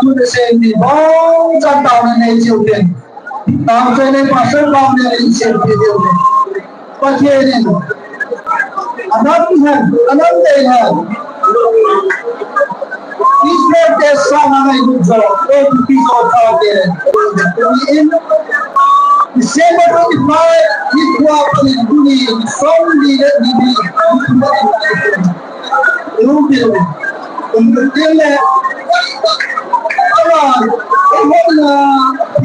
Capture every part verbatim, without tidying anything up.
Tuni sen ni bou chan taona nei cheu ten. Tao sen nei pastor taona nei cheu ten. Pathen in anam hen, anam dei hen. Israel te sanga ngailut jo, o tu pi jo tao te. Tuni in, December twenty-five, ni tua panin tuni, som ni le ni ni, ni tua panin. Lungdil, lungdil le, awan, ehon na,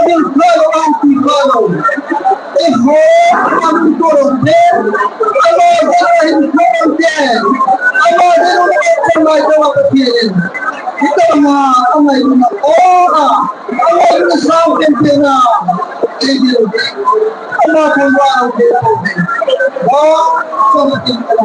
Abil kalo, anti kalo. Eiho, anti kalo te. Ama jana hin kalo te. Ama jana hin kalo te wa Pathen. Kita ma, ama ina. Oh, ama ina sa pen pen na. Ama pen wa, ama pen. Wa, sa pen pen.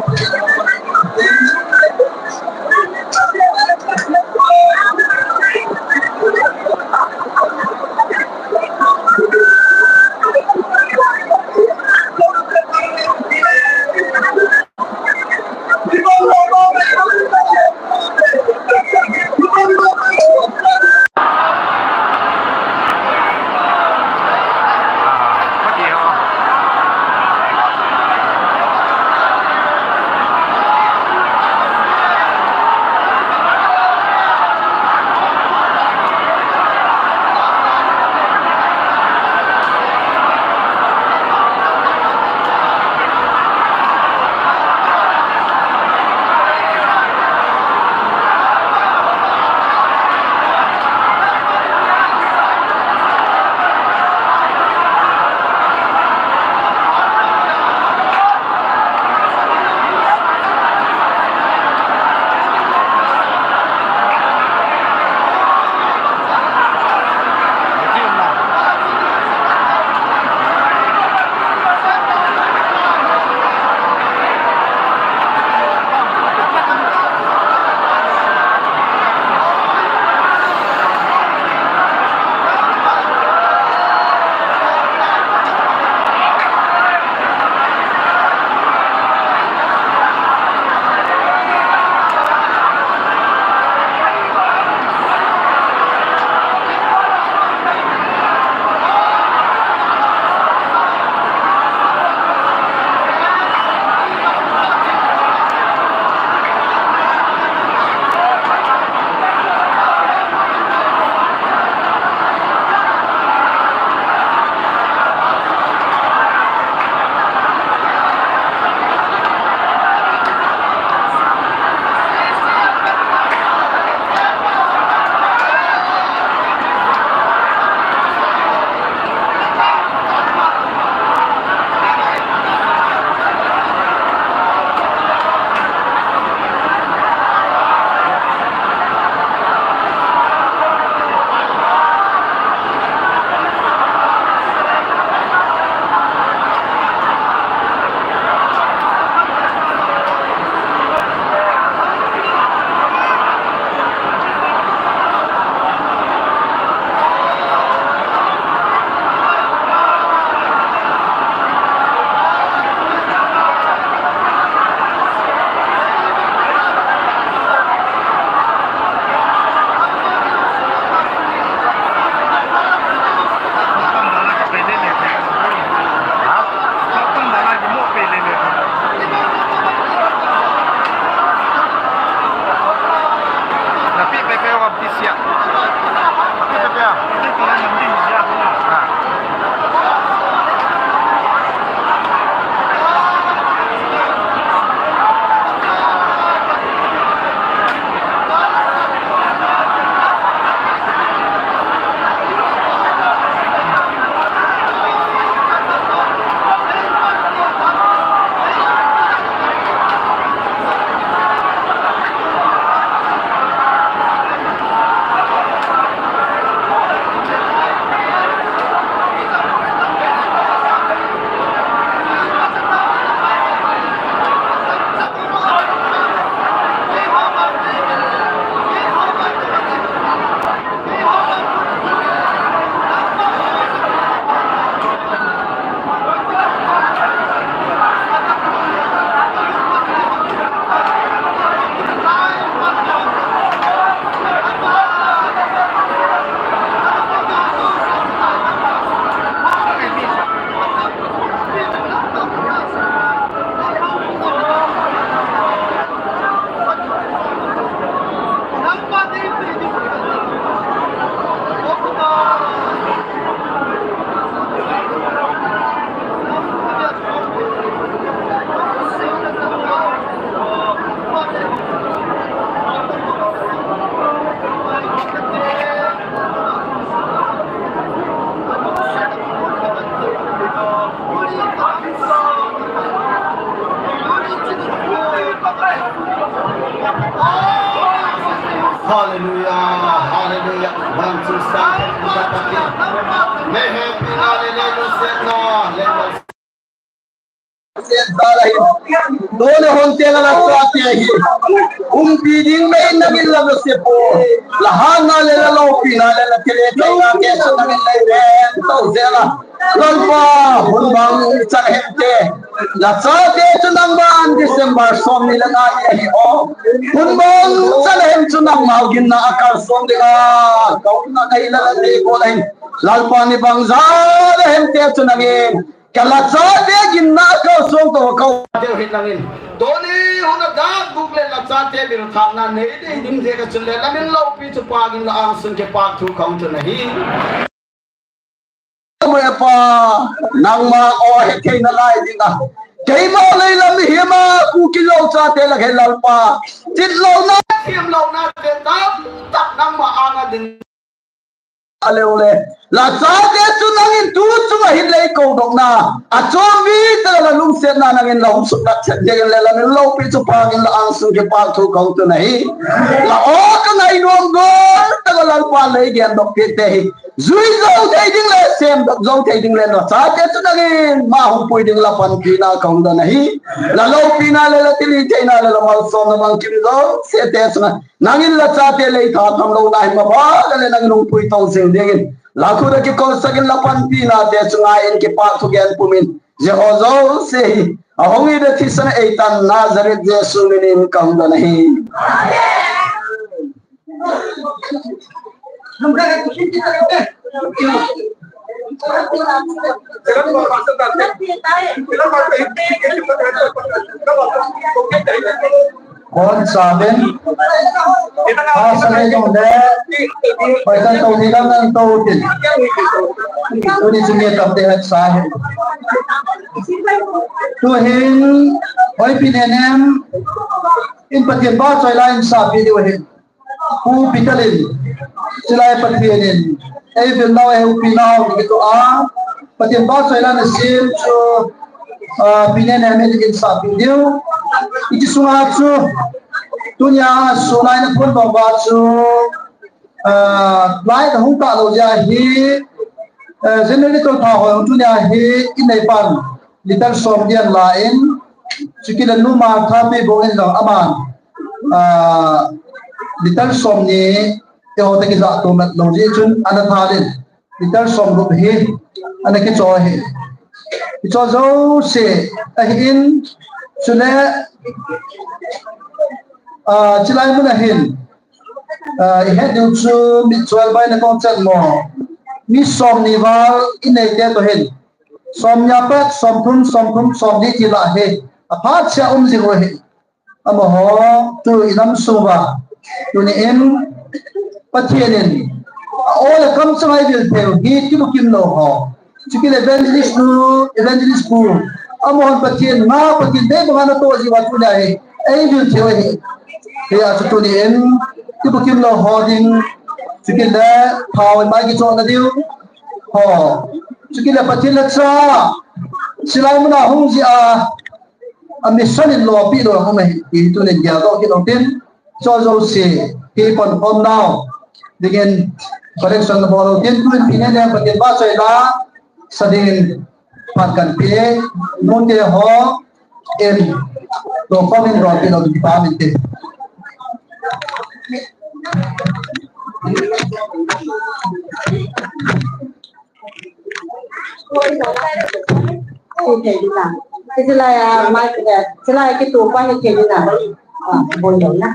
Meihem pina le le lungsetna le lungsetna la hi. Tuni hun tengle lachate hi umpi ding mei nangin la lungset po. La hatna le la loupina le la kile kaina te chu nangin lei ven to jeh a. Lalpa, hun bang chan hem te. Lachate chu nangman December som ni le nga ni ahi o. Hun bang chan hem chu nangma ginna a kalson ding a. Kauna nei la la te ko la hin. Lalpa, ni bang jat a hem te chu nangin. Ka lachate ginna a kalson to ko. Te hin nangin. Tuni hun a dak guk le lachate bil thakna nei dei ding te ka chun le. La min loupi chu Pa gin la angsun kipa thu kong chu nahi. Mo e Pa, nangma o he thei nalai ding a. Keima lei lam hi ma ku kilo chate la he Lalpa. Chit louna, thiam louna te tam tak nangma anga ding. A leu le. Lachate chu nangin tu chunga hin lei ko dok na. A chom vi ta la lungsetna nangin la hung suk na chet ding le la min loupi chu Pa gin la angsun kipa thu kong tu nahi. La o ka ngai nom gol ta la Lalpa lei gen dok pi te hi. Jui jou thei ding le, sem jou thei ding le, lachate chu nangin, ma hung pui ding la panpina kong da nahi. La loupina le, la tili theina le, la malsomna bang kim jouse te chunga. Nangin lachate lei tha tham louna hi ma ba le, nangin hung pui tong jing dingin. La khu da kikol sakin la panpina te chunga in kipa thu gen pumin. Jeh ho jouse hi. A hung i da thisan ei tan Nazareth Jesu minin kong da nahi. Amen. Kon saben. Pasal itu le. Pasal tu ni kan tu tin. Tu ni sini tak tehat sahin. Tuhin, oi pinenem. In Pathen vahchoi la in sapi diu hin. Pu Peter in, chulai Pathen in, ei vil nau, ei hupi nau, kito a, Pathen vahchoi la na sim chu, ah, pinenem in sapi diu. Iti sunga chu, tunia sunai na phun bang va chu, ah, lai ka hung ka lo ja hi, ah, generator tha ho tunia hi in nei pan. Liter som dian la in, chukit le nu Martha pi bo in jong aman, ah, liter som ni, eiho te kija to mat lo ji chun ana thal in, liter som rup hi, ana kicho hi. Kicho jouse, ahin, chule, ah, chulai mun ahin, ah, i het diu chu, mitchoi bai na kong chan mo, mi som ni val, i nei te to hin, Som ni apat, som thum, som thum, som li ti la hi. Aphat sia um jing u hi. Amaho, tu i nam sung uva. Tuni in, Pathen in, a o le kam chang a i vil thei u hi, kibukim lou ho. Chukit le evangelist nu, evangelist pu. Amaho Pathen, nga Pathen, dei banga na to ji uva tuni a hi. Ei vil thei u hi. Hia chu tuni in, kibukim lou ho ding. Chukit le, thao mai kicho na diu. Ho, chukit le Pathen le cha, chulai muna hung ji a, a mission in lopi lou hung ahi, ti tunin gel doh kit lou tin, cho jouse, hi pon khom nau, dingin, correction na bol lou tin, tuin pinenem Pathen vahchoi la, sa dingin, phat kan pe, nute ho, in, lo khom in ron pi lou tin pa min te. Hi thei ding a. Hi chulai a, mai, eh, chulai kitupa hi thei ding a. Ah, bol ding na.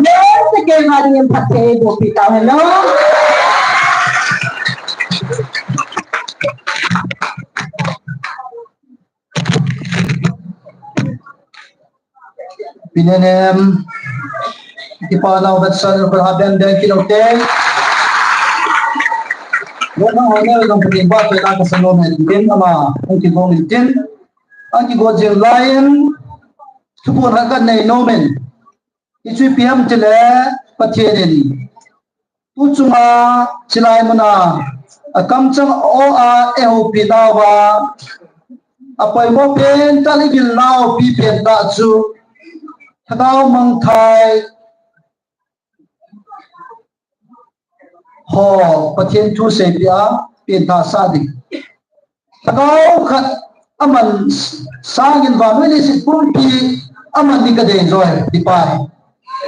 Yes, again, Maria Pate, Bopita, hello. Pinem, kipa nau vetsan ko haben den kilo te. Wena honor nang pati ba pe na ka sano men din ama ang kigo min din. Ang kigo jin lain. Thuphon khat kanei nom in. Hichu ipi ham itile Pathen in tuchunga chilai muna akamchang hoa eihoupi nauva apoimo pentah le igil naupi pentah chu Lhagao Mangthai ho Pathen thu seipeh a pengthah sah ding. Lhagao khat aman sangin vannoi leiset pumpi aman ding kadei joi, tipa hi.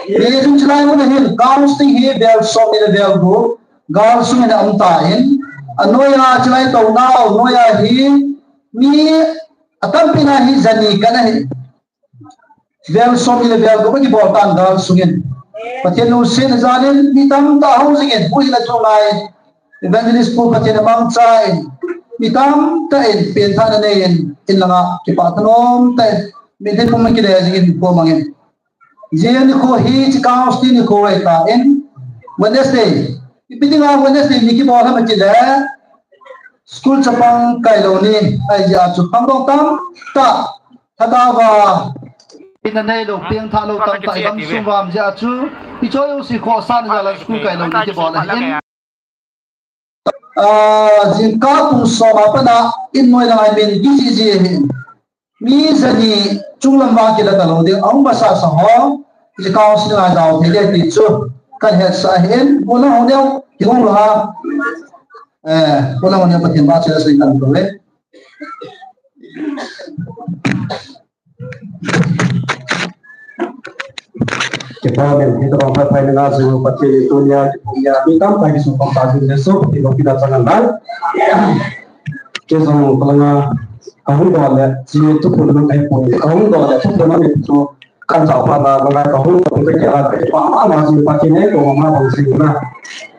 Hijeh chun chilai muna hin counselling hi vel som ni le vel gup gal sungin aum tan, anoiya chilai tounau noiya hi mi atampi na hi jani kana hi. Vel som ni le vel gup akibol tan gal sungin. Pathen lungsetna jalin mi tamtah hung jingin, pu hina thungai. Evangelist pu Pathen amangchan, mi tamtah in pengthahna neiyin, in langa kipah thanom tah in, mitin pum kile jingin pu mangin. Jia nikho hi, hiche counselling nikho ahitan, Wednesday. Ipi dinga Wednesday ni kibol ham itile, school chapang kailou ni, ahijeh a chu khangdong tamtah Thadava. Ina neilou, pengthahlou tamtah, igamsung vam jeh a chu. Hiche jouse khohsahna jal a school kailou ni kibol ahin. Ah, jingkah pung som a pat a, in noi langa min kijih jih ahin. Mi jani chunglam vang kila talou ding, ahung masa sa ho. Hiche counselling a jao thei ding ti chu. Kahin hetsah ahin, pu Nanghouneo, kigong lou ham. Eh, pu Nanghouneo Pathen vahchoi a sei talou le. Kipa min, hitobang phatthei ngai jong Pathen in tunia, kipunia, mi tamtah kisu pang ta jing le so, Pathen loupi da chang ngai. Kei jong kalanga, kahung doh le, chi thuphon ngai pon, kahung doh le, thuphon ngai pon, kan jao pha na, kalanga kahung doh le, kei a, kei pa ma ma jing Pathen e, ko ma bang jing na.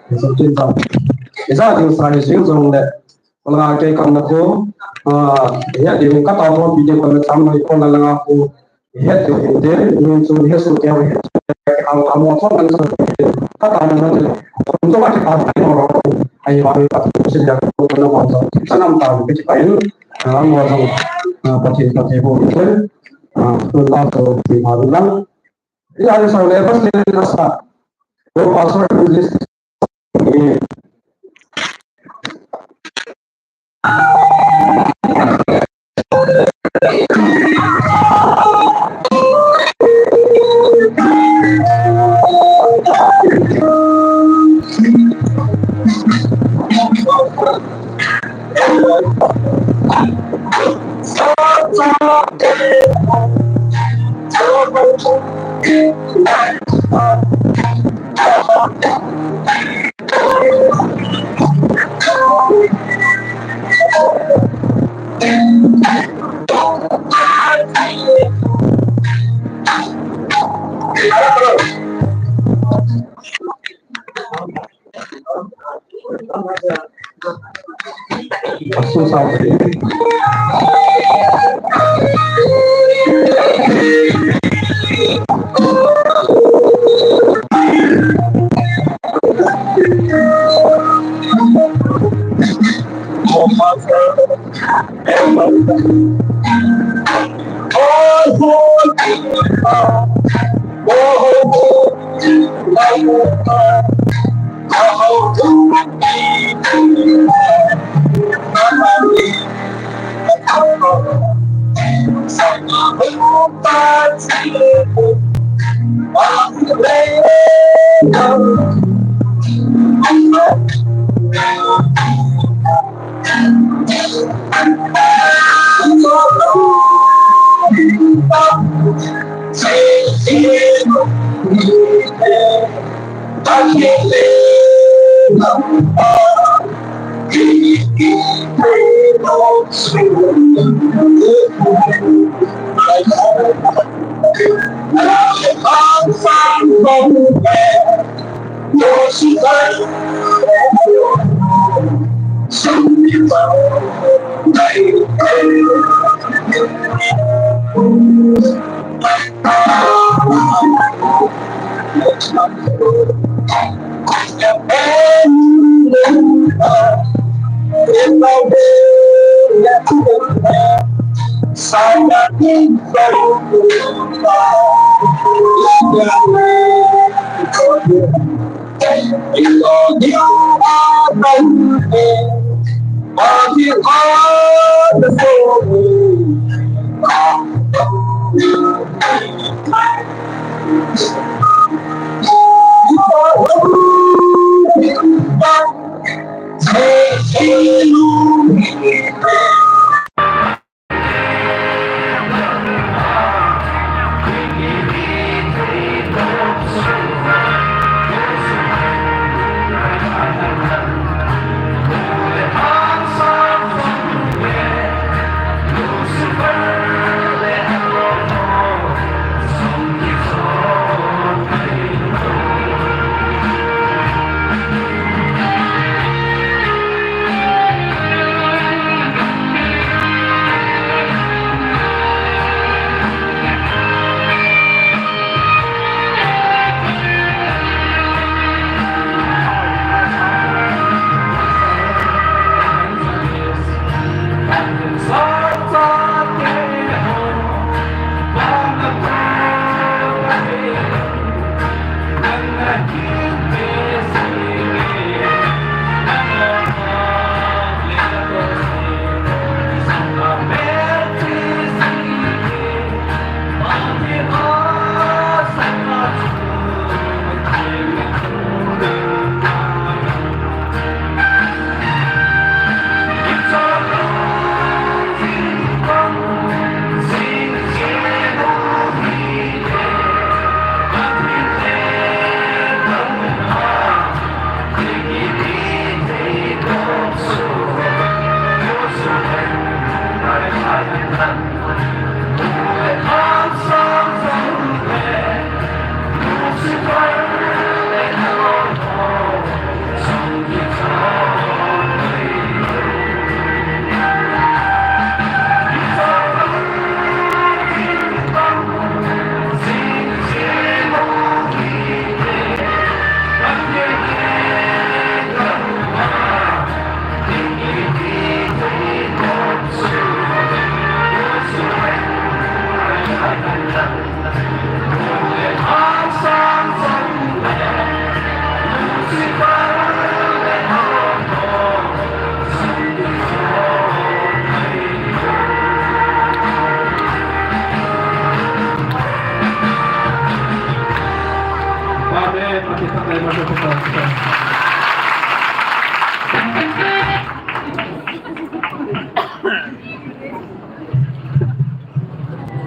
Kei jong kin jong. Kei jong jing sa, kei jing jong le. Kalanga kei kamna khu, ah, he ding kata ho video kamna cham noi ko langa khu, he ding inte, ni chu he su keu he, ang amo thon kan sa, kata na na te, kon to ka ta ho, ai ba ni pa chu se ja ko na mo so, sanam ta ke chi pa in, ah, mo so, ah, Pathen, Pathen bo ke, ah, tun ta so ti ma lang. Ya ni sa le pas ni na sa. Ko pastor list.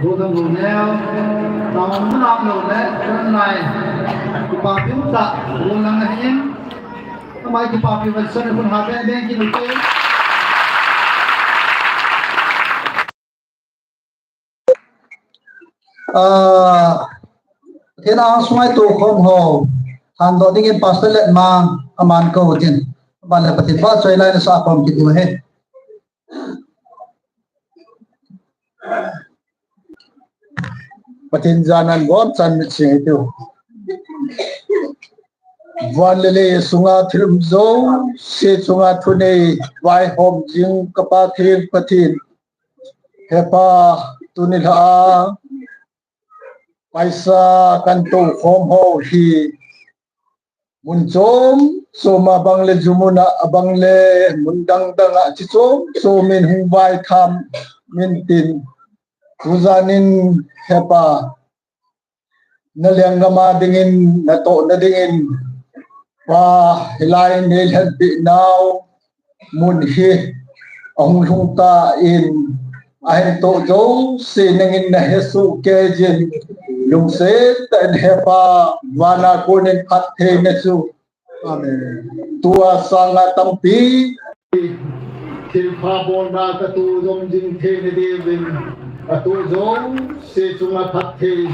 Godam lo neo, tao manam lo le, tuan lai. Kipapi um tah, lo lang ahin. Amai kipapi van san hun ha ben ben kin ute. Ah, Pathen a sungai to khom ho. Thandoh dingin Pastor Letmang, aman kou tin. Aban le Pathen vahchoi lai nasa khom kit u ahi. Pathen janan bom chan mit sing hitiu. Van le lei sunga thil um jouse chunga thunei vaihom jing ka Pathen, Pathen. He Pa, tuni lha a paisa kan to khom ho hi mun chom chom a bang le jumun a, a bang le mun dang dang a chi chom chom in hung vai tham min tin. Tujan in He Pa, na lenggam a dingin, na tohna dingin, Pa, hilai in nei lhenpeh nau mun hi ahung lhung tan, ahin toh jouse nangin na he soh kei jin, lungset tah in He Pa, vana kon in phattheina chu. Amen. Tua sanga tampi thilpha bolna ka to jom jing theina diuvin, ka to jouse chunga phatthei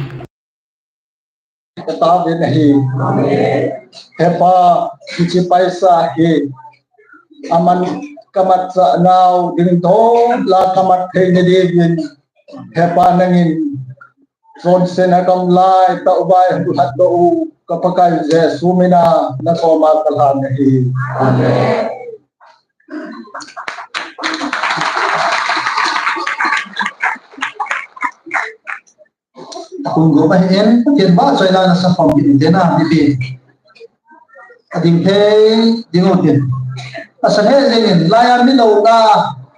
ka taovin ahi. He Pa, hiche paisa hi aman ka matchah nau ding dol a ka mat theina diuvin, He Pa, nangin chonsetna gamlai tah uva hung lhatdoh u ka Pakai Jesu mina na koma ka lhan ahi. Amen. Kum gup ahin, Pathen vahchoila nasa khom kit ute na, mipi. Ading thei ding u tin. Asa he jengin, laiya mi louna,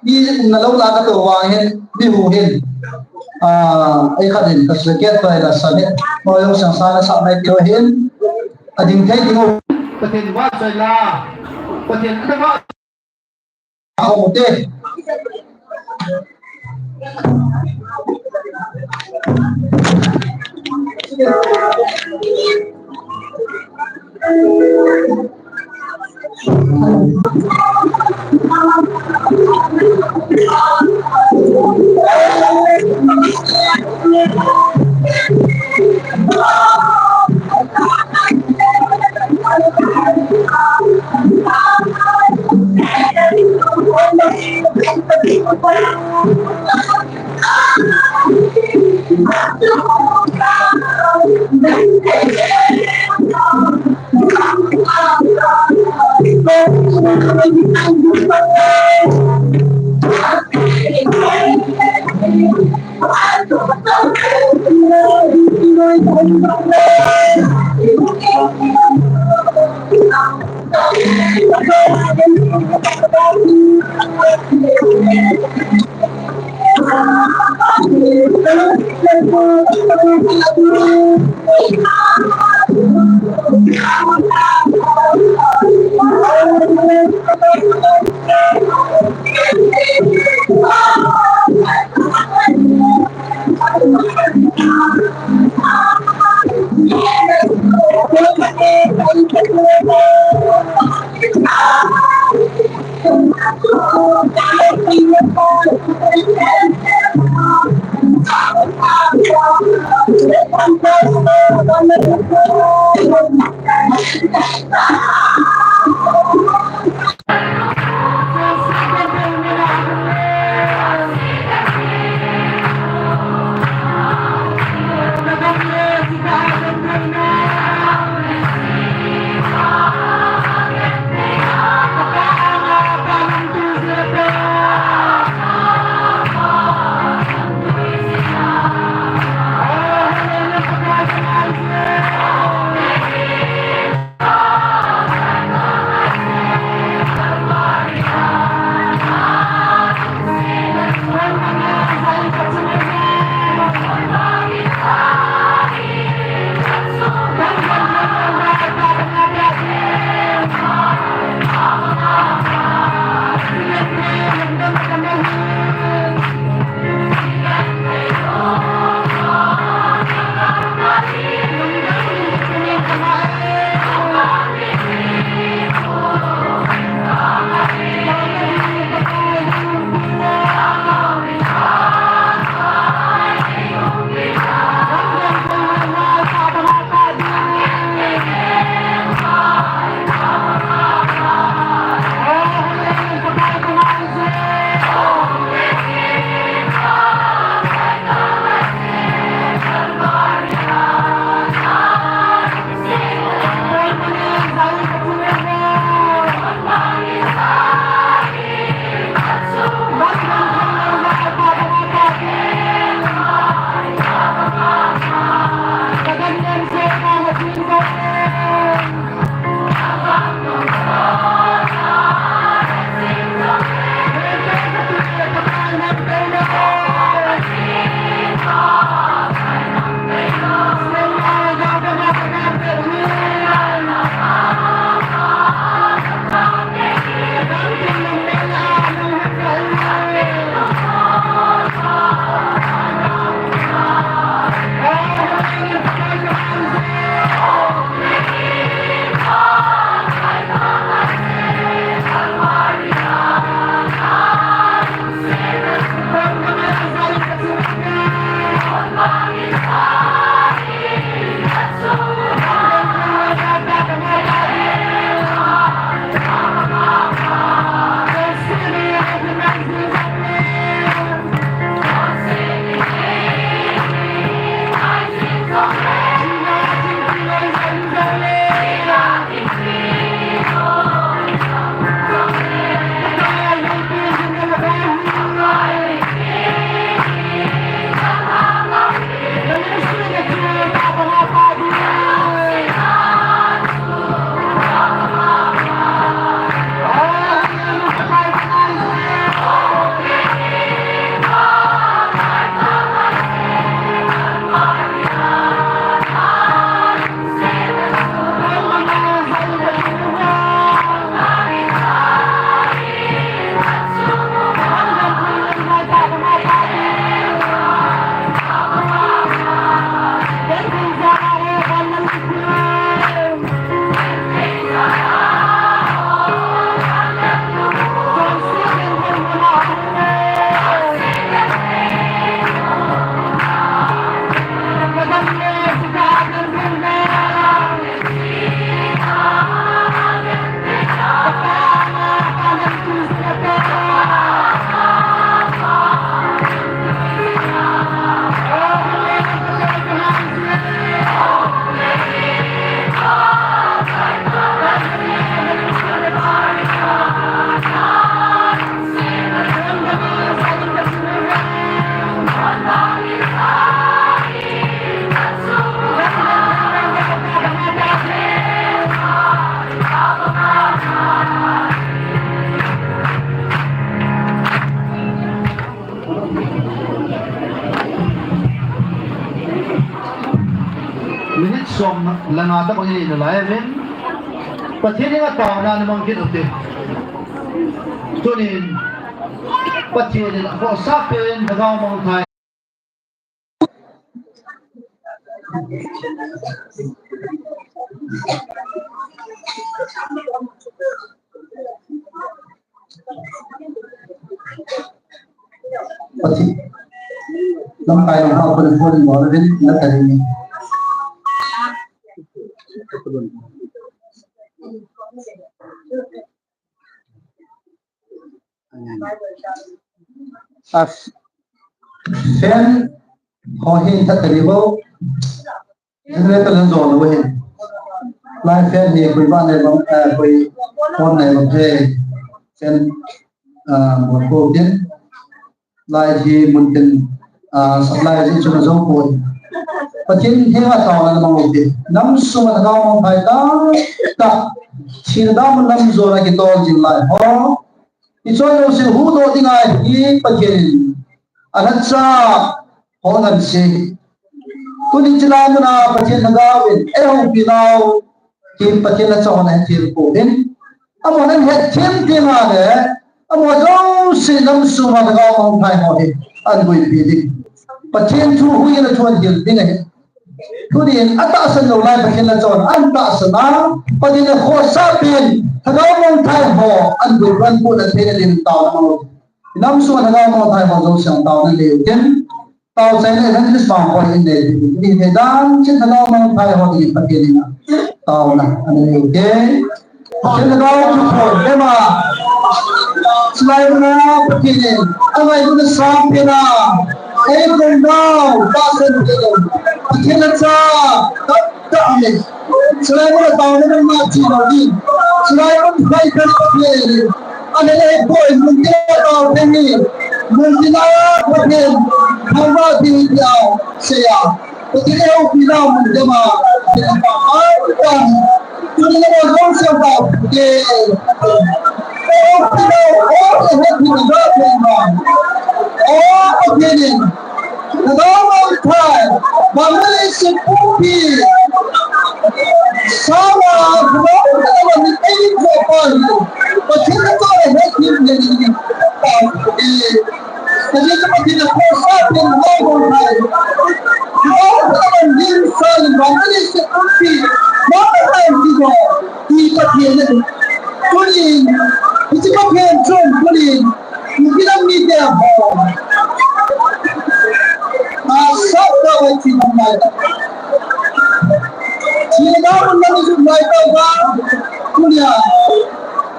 mi umna louna kato vang hin, mi hu hin. Ah, ei khat hin, ka secretary la sa ne, mo yo sang sa na sa mai kyo hin. Ading thei ding u. Pathen vahchoila. Pathen vah Langa tabang inei nalai uvin, Pathen henga taona namang kit ute. Tunin Pathen in akhohsah pen lhagao mangthai. Pathen. Lamkai lam ha pun pun mo rin na tari ni. As. Sen. Ho hin that tari bo. Generator lan jol lou hin. Lai fan hi koi ba nei bang, eh, koi on nei bang he. Fan, ah, bon ko tin. Lai hi mun tin, ah, supply ji chu na jong ko. Pathen henga taona namang ute. Nam sunga lhagao mangthai tah tah. Thina dam lam jona kitol jing lai ho. Hiche jouse huhdoh dinga hi Pathen in alhacha ho ngan se. Tuni chilai muna Pathen lhagao in eihoupi nau, tin Pathen lhacha ho nahethem pouvin. Amahon ahethem ding ahile, amaho jouse nam sunga lhagao mangthai ho hi ahin boipi ding. Pathen thu hui in athu ahin hil ding ahi. Tunin atahsan lou lai Pathen lhacha hon ahin tahsan a, Pathen in akhohsah pen lhagao mangthai ho ahin boipi, ahin boipi theina ding taona mangthai. Nam sunga lhagao mangthai ho jouse taona nei utin. Tao chaina evangelist pang ho in nei utin. Ni thei dan chin lhagao mangthai ho dingin Pathen in taona anei ute. Pathen lhagao chu thon ema. Chulai muna Pathen in angailutna sang pena, eikon nau tahsan pena, Pathen lhacha tah tah ahi. Chulai muna taona mangthai chi lou ding. Chulai mun phai pena Pathen in. Ahile eipoi mun tina tao pena. Mun tina Pathen. Thangvah ding tia seiya. Pathen in eihoupi nau mun dema, Pathen in pha pha tan. Tuni nangho jouse tao te. Eihoupi nau, o, eihoupi nau, Pathen in. O, Pathen in. Lhagao mangthai, vannoi leiset pumpi. Sama, lhagao mangthai, eini ko pa hi. Pathen in tao eihoupi nau. Pathen in Pathen in akhohsah pen lhagao mangthai. Lhagao mangthai lim sa lim vannoi leiset pumpi. Mangthai ti ho. Ti Pathen in. Tunin. Hiche Pathen chun tunin. Kuki nam mite ho. Asap da vai ti nam lai. Ti nam nam ju lai ta ba. Tunia.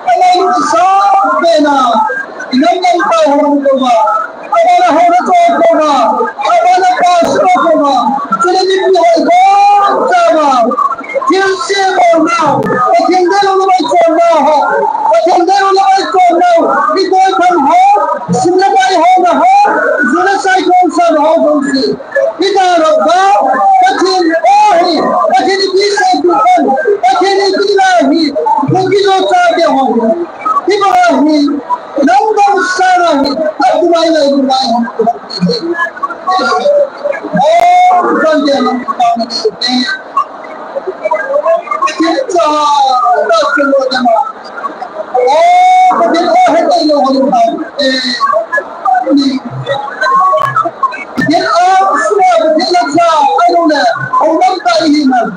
Alai sa pena, inam nam tao ho ko ba, abana ho na to ko ba, abana pa so ko ba, chule ni pi ho ko cha ba, thil se ko na, Pathen deilou na mai ko na ho, Pathen deilou na mai ko na, ni koi kan ho, sum na mai ho na ho, juna sai ko sa ho ko si. Hita lou ba, Pathen ahi, Pathen ipi seitu khan, Pathen ipi la hi, Kuki Zo chate ho. Hiba hi, nam dang sa la hi, atumai lai, atumai. Oh, Pathen, Pathen cha, ta se lo dama. Oh, Pathen, oh, he tai lo ho ta. Eh, ni. Pathen, oh, sua, Pathen la cha, ai lo le, hou lam ta ihi man.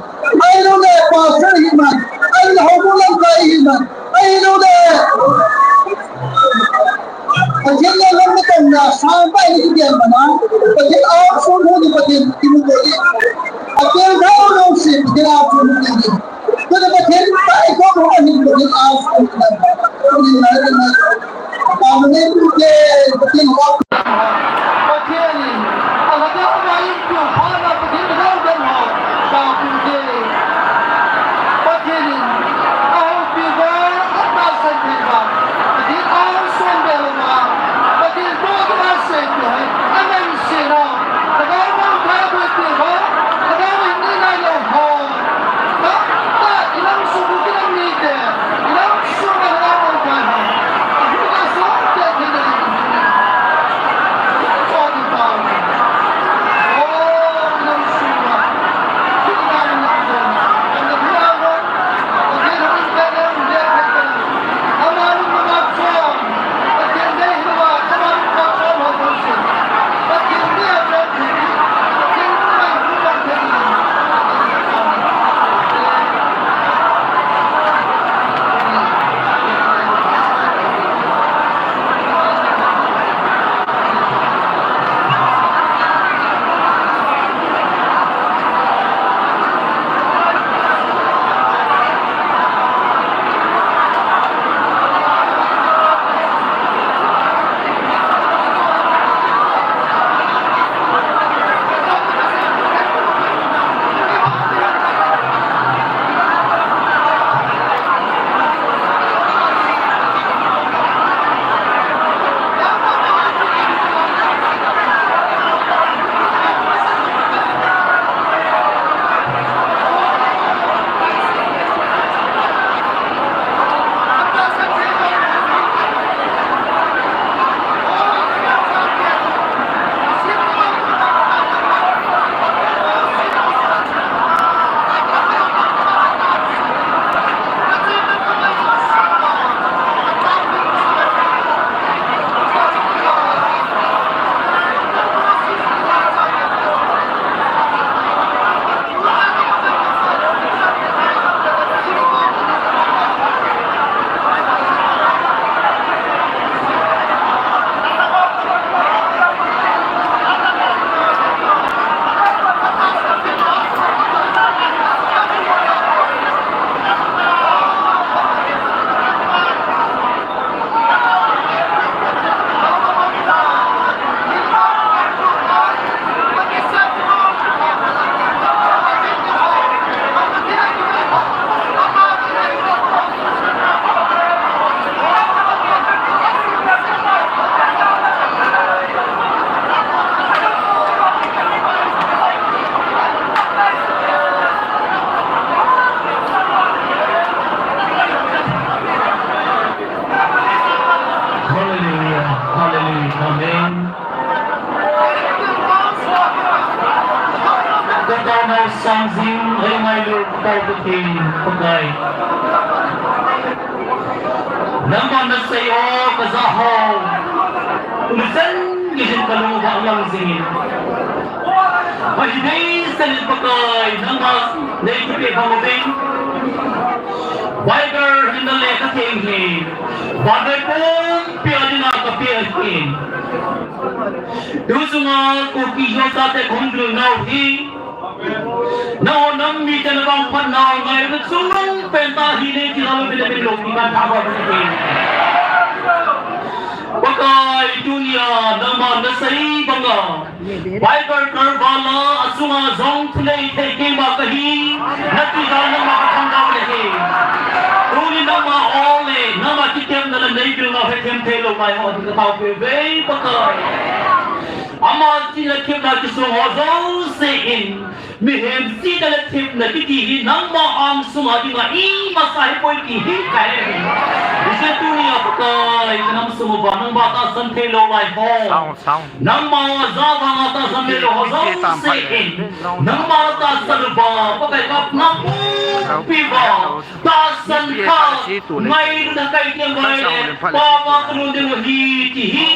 Ai lo le, pastor ihi man. Ai lo le, hou lam ta ihi man. Ai lo le. Pathen le lam ni kan na, sang ta ihi dia mana. Pathen, oh, sua, ni Pathen, ki mu ko ni. Pathen, oh, no, si, Pathen, oh, sua, ni. Tuna Pathen, ta i ko mo ani Pathen a, Pathen na, Pathen na. Pathen in, a la ka ma in tu, pa na Pathen na den ho, ta pu de. Pathen in, a ho pi ba, a ta san de ba. Pathen a san de ba. Pathen to ka san de. Amen. Sina, lhagao mangthai boi te ho, lhagao in ni nai lou ho. Ta, ta, i lam sung u ki lam ni te, i lam sung a lhagao mangthai ho. A hu ka sung te te te te. Sang jing ei ngailu Pakai, Pakai. Nangma nasei ho kaja ho. Umsen kijin kalung va lang jingin. Ahi dei sen Pakai, nangma nei kipeh bang uvin. Bible hin na lekha theng hi. Bible pumpi a dinga kapeh ahi. Tu sunga Kuki Zo chate kahung ding nau hi. Nangho nam mite na vangphat nau ngai na chung pen tah hi nei ti nau vin a min lou ti kan tha ba ti. Pakai tunia nangma nasei banga. Bible kal vala asunga jong thulei thei keima kahi. Nati da nangma kathangvah nahi. Tuni nangma ole, nangma kitepna le nei bilna hethem thei lou ngai ho ti katao peh uve Pakai. Ama china thepna kisong ho jouse in, mihem china le thepna kiti hi nangma angsunga dinga ima sa hipoi ti hi kahe. Hijeh a tunia Pakai, kanam sung uva nangma tahsan thei lou lai ho. Sound, sound. Nangma jal vanga tahsan thei lou ho jouse in, nangma tahsan uva Pakai, kapna pumpi uva tahsan kha ngailutna kahi tiam uva le, Papa kalung ding u ahi ti hi,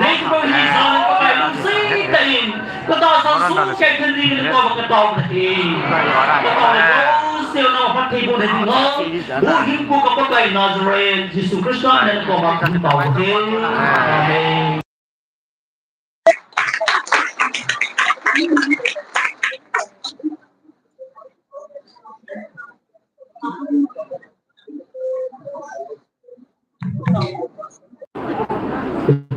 nei kipah hi jal Pakai lungset tah in, katahsan sung kei thei ding in koma katao nahi. Katao nahi, jouse nangma phatthei boh nahi dinga, huhhingpu ka Pakai Nazareth Jesu Christa min in koma katao nahi. Amen.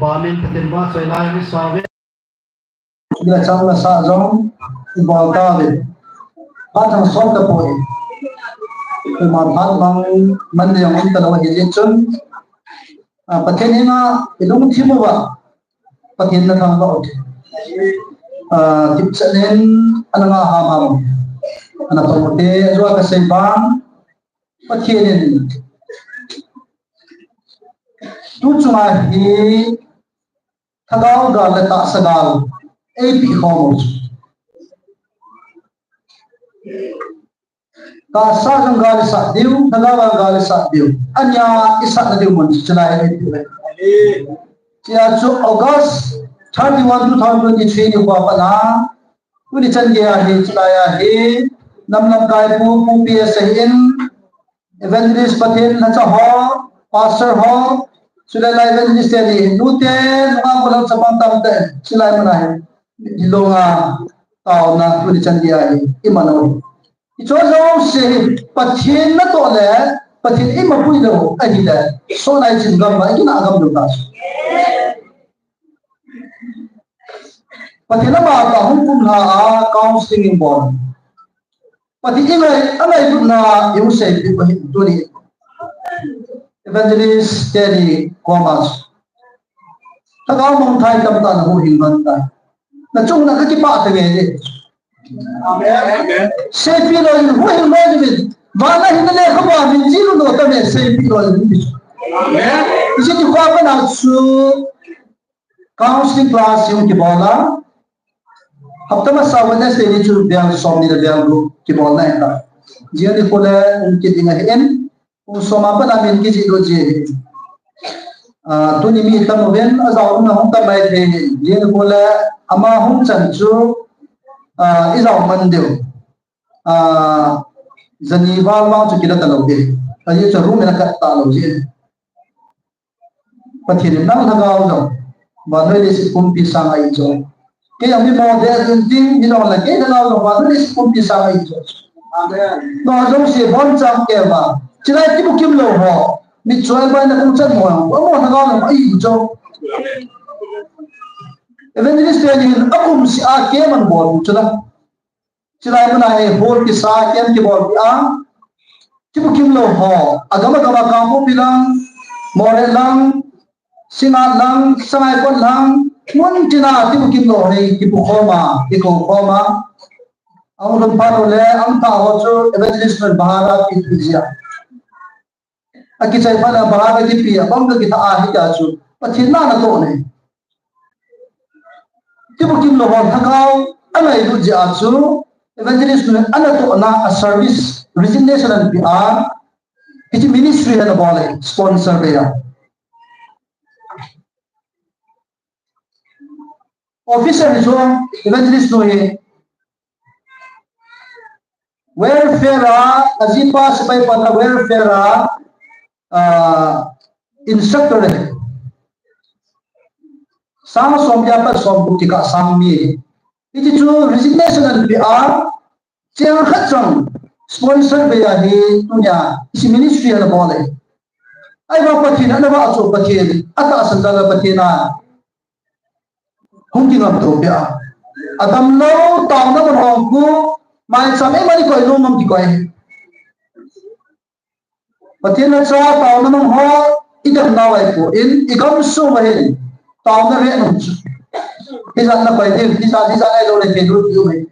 Bamin Pathen ba soi lai ni save. Ila chang la sa jong, ibol tave. Ba jong sot tapoi. Ima phat bang man le jong ta lo hi jeh chun. Ah, Pathen henga ilungthim uva. Pathen na thangvah u. Ah, tipchet in ana ngah hamham. Ana tong u te, ajeh a kasei vang. Pathen in tu chunga hi lhagao gal le tahsa gal eipeh khom u. Tahsa jong gal isat diu, lhagao jong gal isat diu. Ania isatna diu mun chu chulai hi. Chea chu August thirty-one, two thousand twenty-three nikho a pat a. Tuni chan geiya hi, chulai a hi. Nam lamkai pu, pu P S A in, Evangelist Pathen lhacha ho, Pastor ho, chule lai Evangelist teni, nute, nungah kolang chapang tamtah, chulai mun a hi. Hilou nga, taona, tuni chan geiya hi, iman u. Hiche jouse hi, Pathen natoh le, Pathen eimapui lou, ahile, soh nai chin gam a, ikinah gam lou ta. Pathen ama ka hung kum lha a, counseling in bol. Pathen in angai, angailutna, ihung seipeh u ahi tuni. Evangelist teni koma. Lhagao mangthai tamtah nahuhhing man tai. Nachung na kakipah tave. Amen. Seipeh lou in huhhing man in. Vana hin lekha ba min jilu lou tave, seipeh lou in. Amen. Hiche nikho a pat a chu counseling class hung kibol a. Hapta masa Wednesday ni chu bell som ni le bell gup kibolna ahi. Jing nikho le hung kit ding ahin. Pung som a pat a min kijih lut ji ahi. Ah, tuni mi tam uvin, ajao umna hung tam mai thei ahi. Jing nikho le ama hung chan chu, ah, ijao man diu. Ah, jani val vang chu kila talou ahi. Ajeh chu room in akat talou ji ahi. Pathen in nang lhagao jong, vannoi leiset pumpi sanga eijo. Kei jong mi mo deh ding ding, mi jong le kei lhagao jong, vannoi leiset pumpi sanga eijo. Amen. Nangho jouse boncha kei uva. Chulai kibukim lou ho. Mitcho a bai na kum chan mo jong. Amo lhagao jong eijo. Evangelist teni hin akum seh a kei man bol chu la. Chulai mun a hi hall kisa, camp kibolpeh a. Kibukim lou ho. Agam agam a Kangpokpi lang, Moreh lang, Singngat lang, Sangaikot lang, mun tina kibukim lou ho hi kipu khom a, kikou khom a. Ahung lhun phat u le, ahung thah ho chu evangelist nun bahar a pi thei jia. Akichai phat a bahar a kipe a, bang kakitha a hitia chu. Pathen na natoh nei. Kibukim lou ho lhagao, angailut jeh a chu, Evangelist nu ana tohna a service resignation ana pe a, hiche ministry hi ana bol e, sponsor beiya. Officer hi chu evangelist nu hi welfare a, ajipa sepai pata welfare a, ah, instructor le sang som lia pat som gup tika sang mi. Hiche chu resignation ana pe a, cheng khat chang sponsor beiya hi tunia hiche ministry ana bol e. Ahivang Pathen ana vah chu Pathen atahsan jal a Pathen a hung kingam to pia. Adamlou taona mun hung khu maicham eima ni koi nom nom ti koi. Pathen a cha taona mun ho idam nau ahi poi, igam sung a hin taona ve nom chu. Hijat na koi ding, hijat, hijat ahi lou le thei lou ti um e.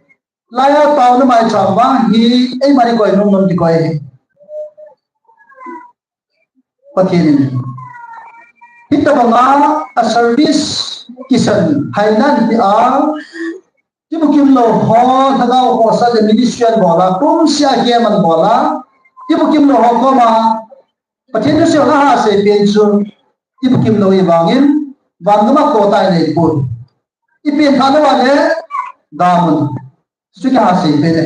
Laiya taona maicham vang hi eima ni koi nom nom ti koi. Pathen in hitabanga a service kisan hainan ti a, ibukim lou ho, lhagao ho sa le ministry ana bol a, kum sia kiman bol a, ibukim lou ho koma Pathen thu sel na ha sei pen chu, ibukim lou hi vangin, van gam a kota inei pon. Ipen tha lou a le, damun. Chu kiha sei pen e.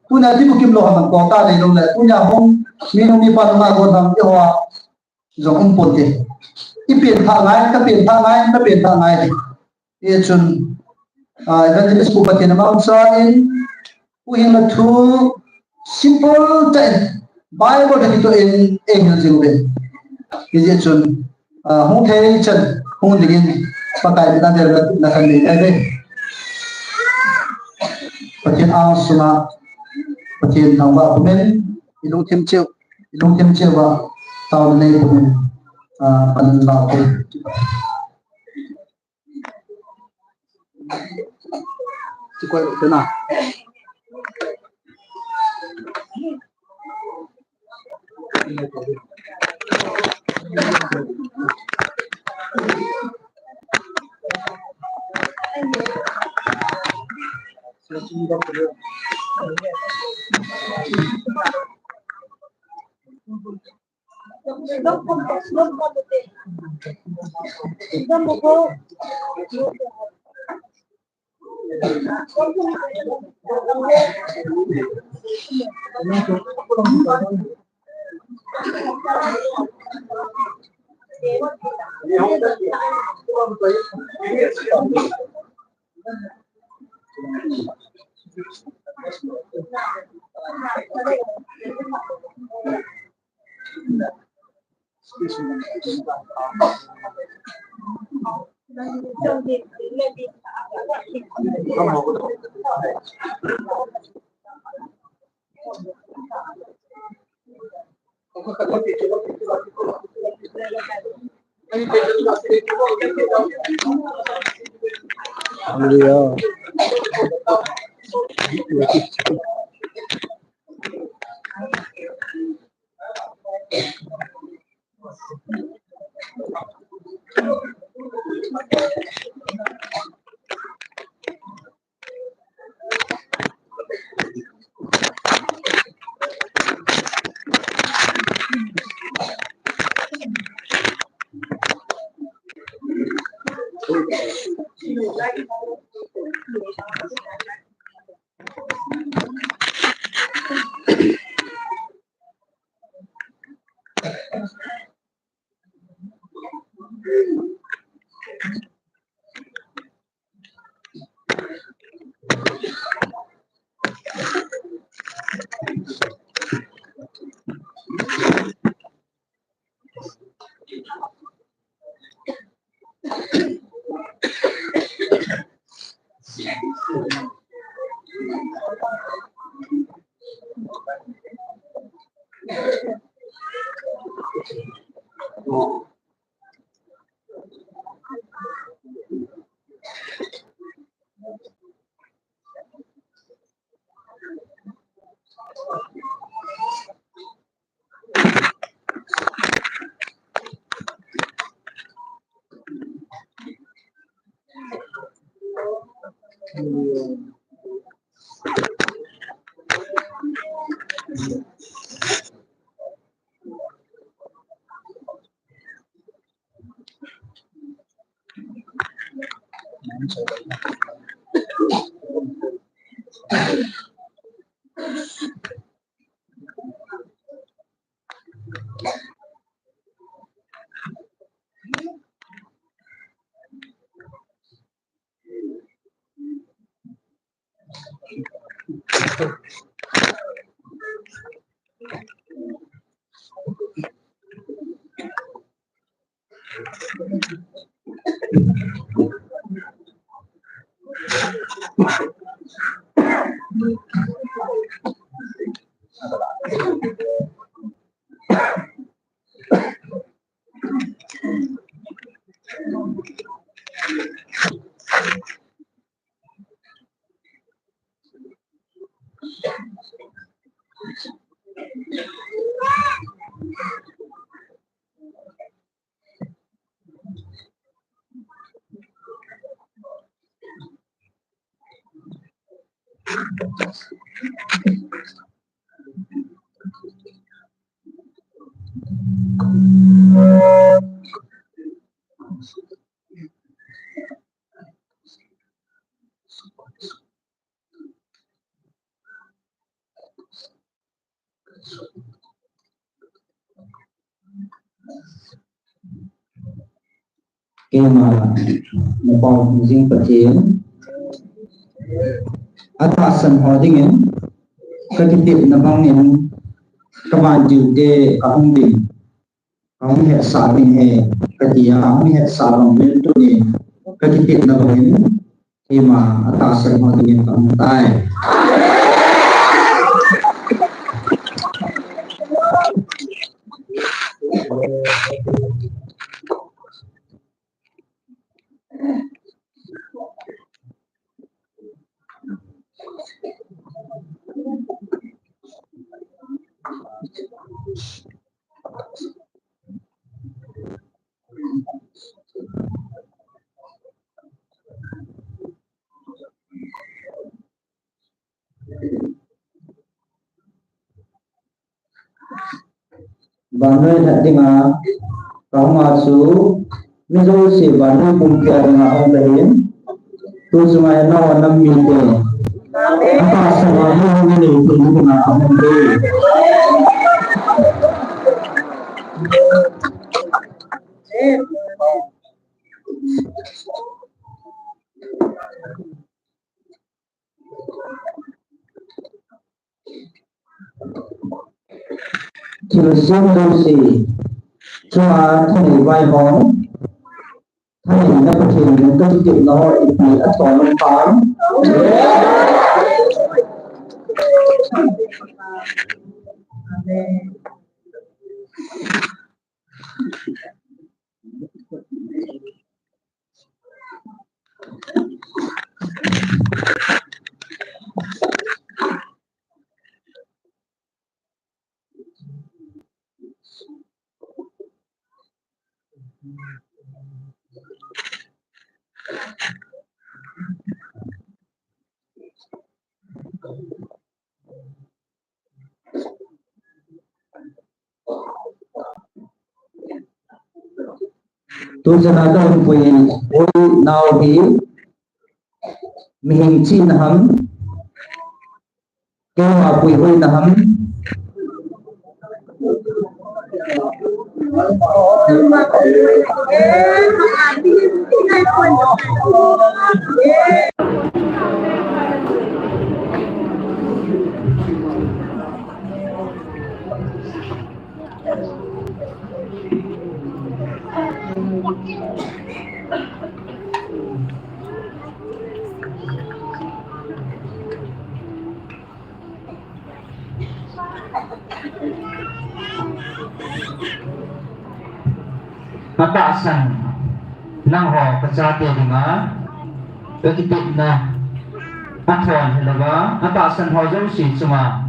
Tunia ibukim lou ham kota nei lou le. Tunia hung, mi hung mi pan na gon ham iho a. Jong um pon te. Ipen tha ngai, kapen tha ngai, kapen tha ngai. Hichun, ah, evangelist pu Pathen a mangcha in, pu hin la thu simple tah in, Bible tah kitoh in, eihil jing uve. Hijeh chun, ah, hung thei chan, hung dingin, Pakai mina del na, na kan nei nai ve. Pathen angsunga, Pathen thangvah pumin, ilungthim cheh u, ilungthim cheh uva, taona nei pumin, ah, kan la te. Hallelujah. Keima, Napao Hingjing Pathen, atahsan ho dingin, kakitepna bangin, kavan diu te kahung ding. Kahung hetsah ding ahi, kati a, kahung hetsah bang vel tuni, kakitepna bangin, keima atahsan ho dingin kahung tai. Vannoi lhat dinga kahung a chu, mi jouse vannoi pumpi a dinga hung kahin. Tu chunga nao nam mite, atahsan a hung nei theina dinga kahung e. Thilsem jouse chunga thanei vaihom, thaneina Pathen in kakitepna ho ipi athon um ham. Amen. Tu chana kahung puihoina hi, mihem chihna ham, keima puihoina ham. Atahsan nangho kachate dinga kakitepna athon hilouva, atahsan ho jouse chunga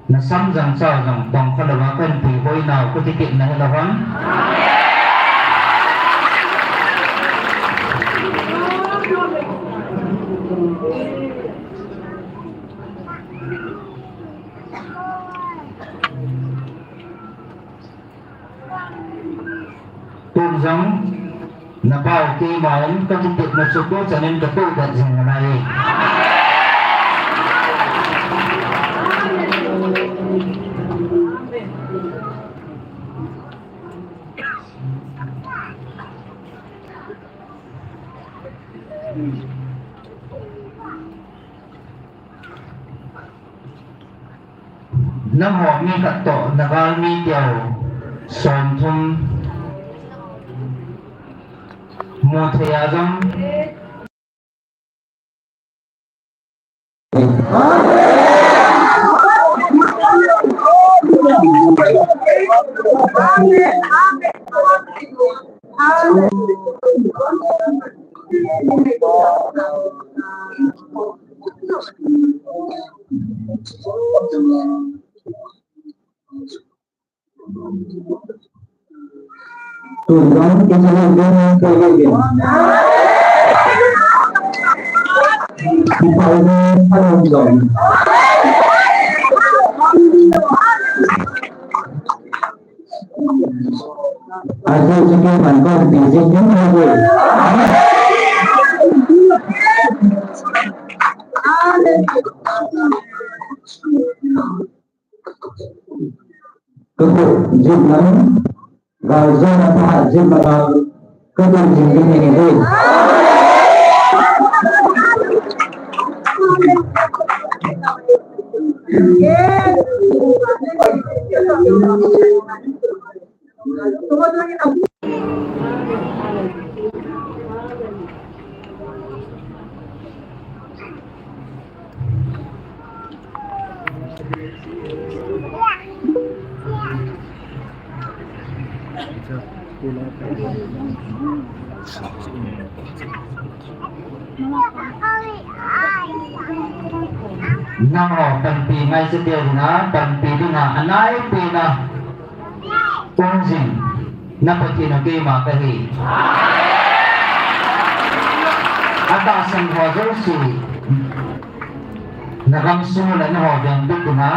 nasam jong chao jong tongkha louva kahin puihoinau kakitepna hilou ham. Tun jong Nabau keima in kakitepna chu tuchan in katoh det jing nalai. Nangho mi khat toh nagalmi teu somthum mu thei a jong. Ka kut jin lang, gal jona tha jin lang, ka kut jin jin ni ni. Nangho panpi ngai se te na, panpi dinga anai pe na. Kong jing, na Pathen u keima kahi. Atahsan ho jouse, na gamsung le nangho veng bit dinga,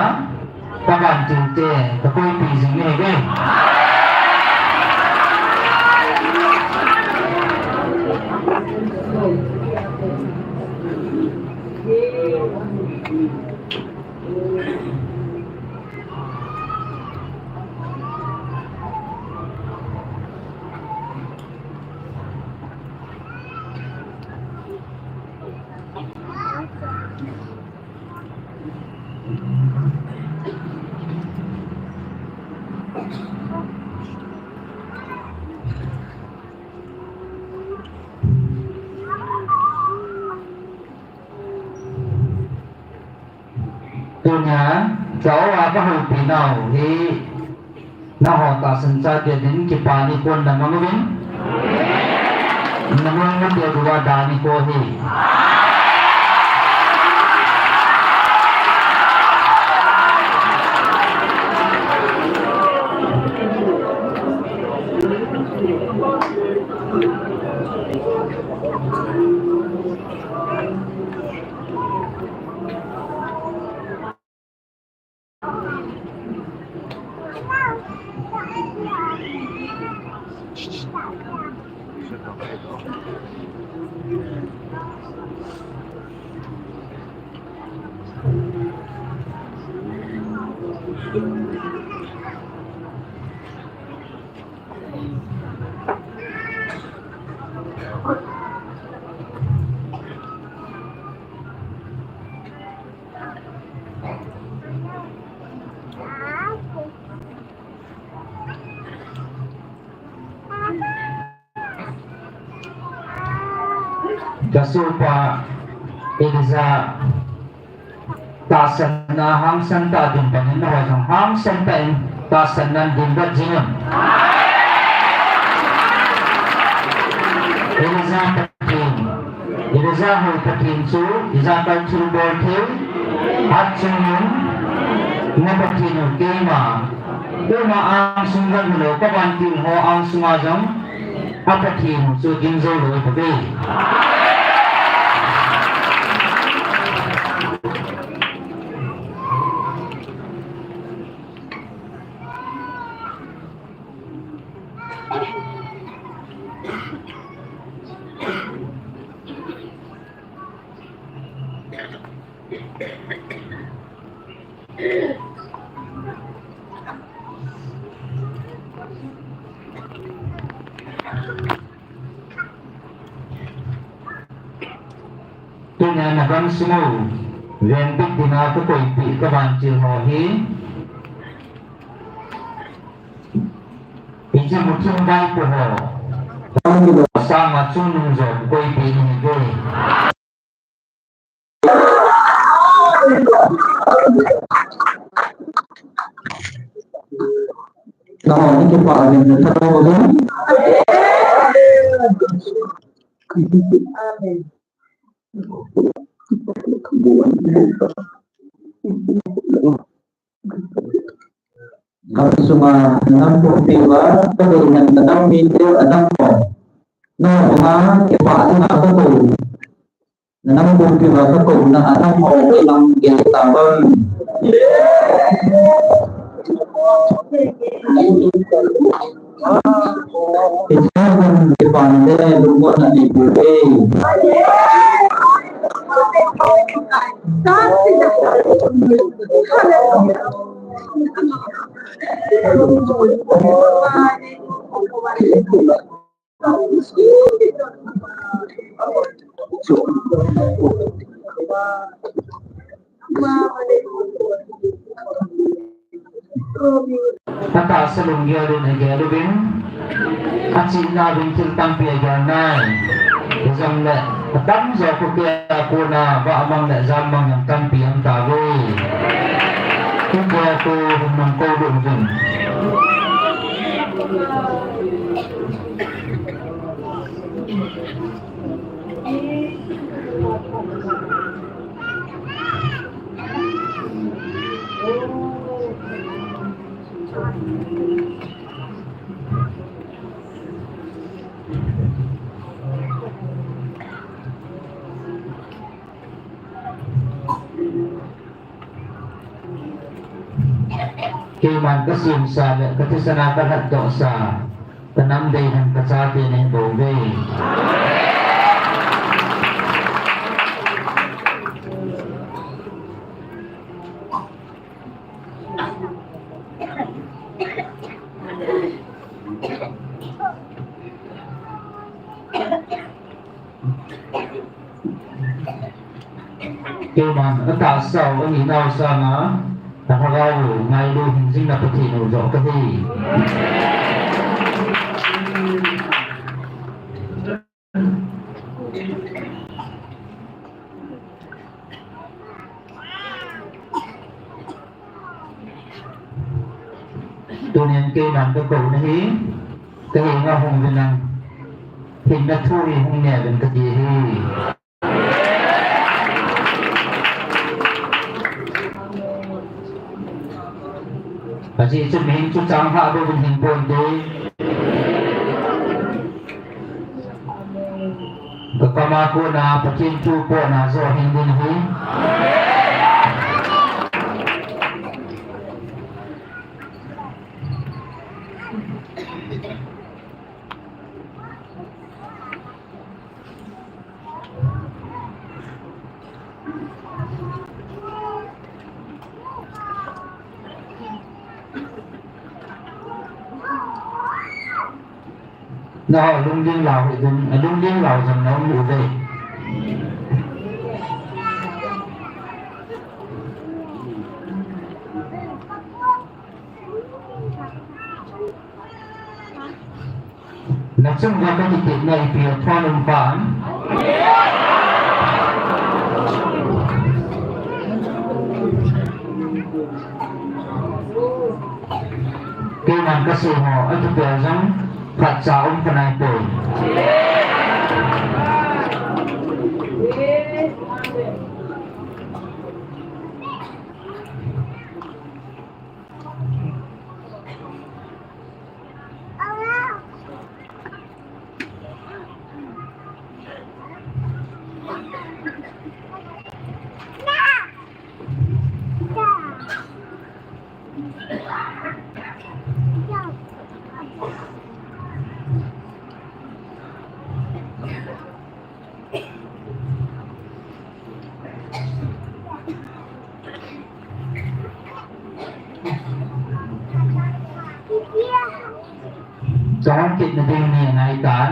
ka vantil te, ka koipi jing nahi ve. Tunia, ka o a ka houpi nau hi, nangho tahsan chate din kipa nikho na mang uvin. Na mang ute duwa da nikho hi. Ka sohpa Elijah tahsanna hangsan tah a ding bangin nangho jong hangsan tah in tahsanna in ding vat jing un. Elijah Pathen, Elijah hou Pathen chu ijakai thilbol thei, hat chungnung, na Pathen u keima, keima angsung jong hilou, ka vantil ho angsunga jong, a Pathen u chu ding jou lou tave. Tunia nagam sunga, vengbit dina kakoipeh kavantil ho hi. Hiche muthim vaipo ho. Sanga chungnung jong koipeh nahiuve. Nangho kipah in nathat uvo. Amen. Kamsunga nanam pumpi uva, kakou nan nanam mite anam ho. Nangho kipah in nakou. Nanam pumpi uva kakou na anam ho lang gel tauvin. Hiche kipana le lungmonna neipouve. Atahsa lunggel in agel uvin, achihna uvin thil tampi agel nai. Hijongle, atamjo kikah a kona, vahmang le jammang jong tampi aum tauve. Kikah a kon hung kou lut uvin. Keiman kasemsa le kathisan a kalhatdohsa, kanam deidan kachate nahibouve. Keiman atahsa u ahinau sanga, alhagao u ngailu hingjingna Pathen u joh kahi. Tunin keiman kakou nahi, kahenga hung uvin lang, hinna thu hi hung neuvin kati ahi. Ajeh chu mihem chu chang hah bou in hing ponte. Kakam a kona Pathen thu potna joh hing ding ahi. Nangho lungding lau hih un, lungding lau jong naum uve. Nachung uva kakitepna ipi athon um ham? Keiman kasei ho, akipel jong phatcha um kha naipoi. na ding ni angai tan.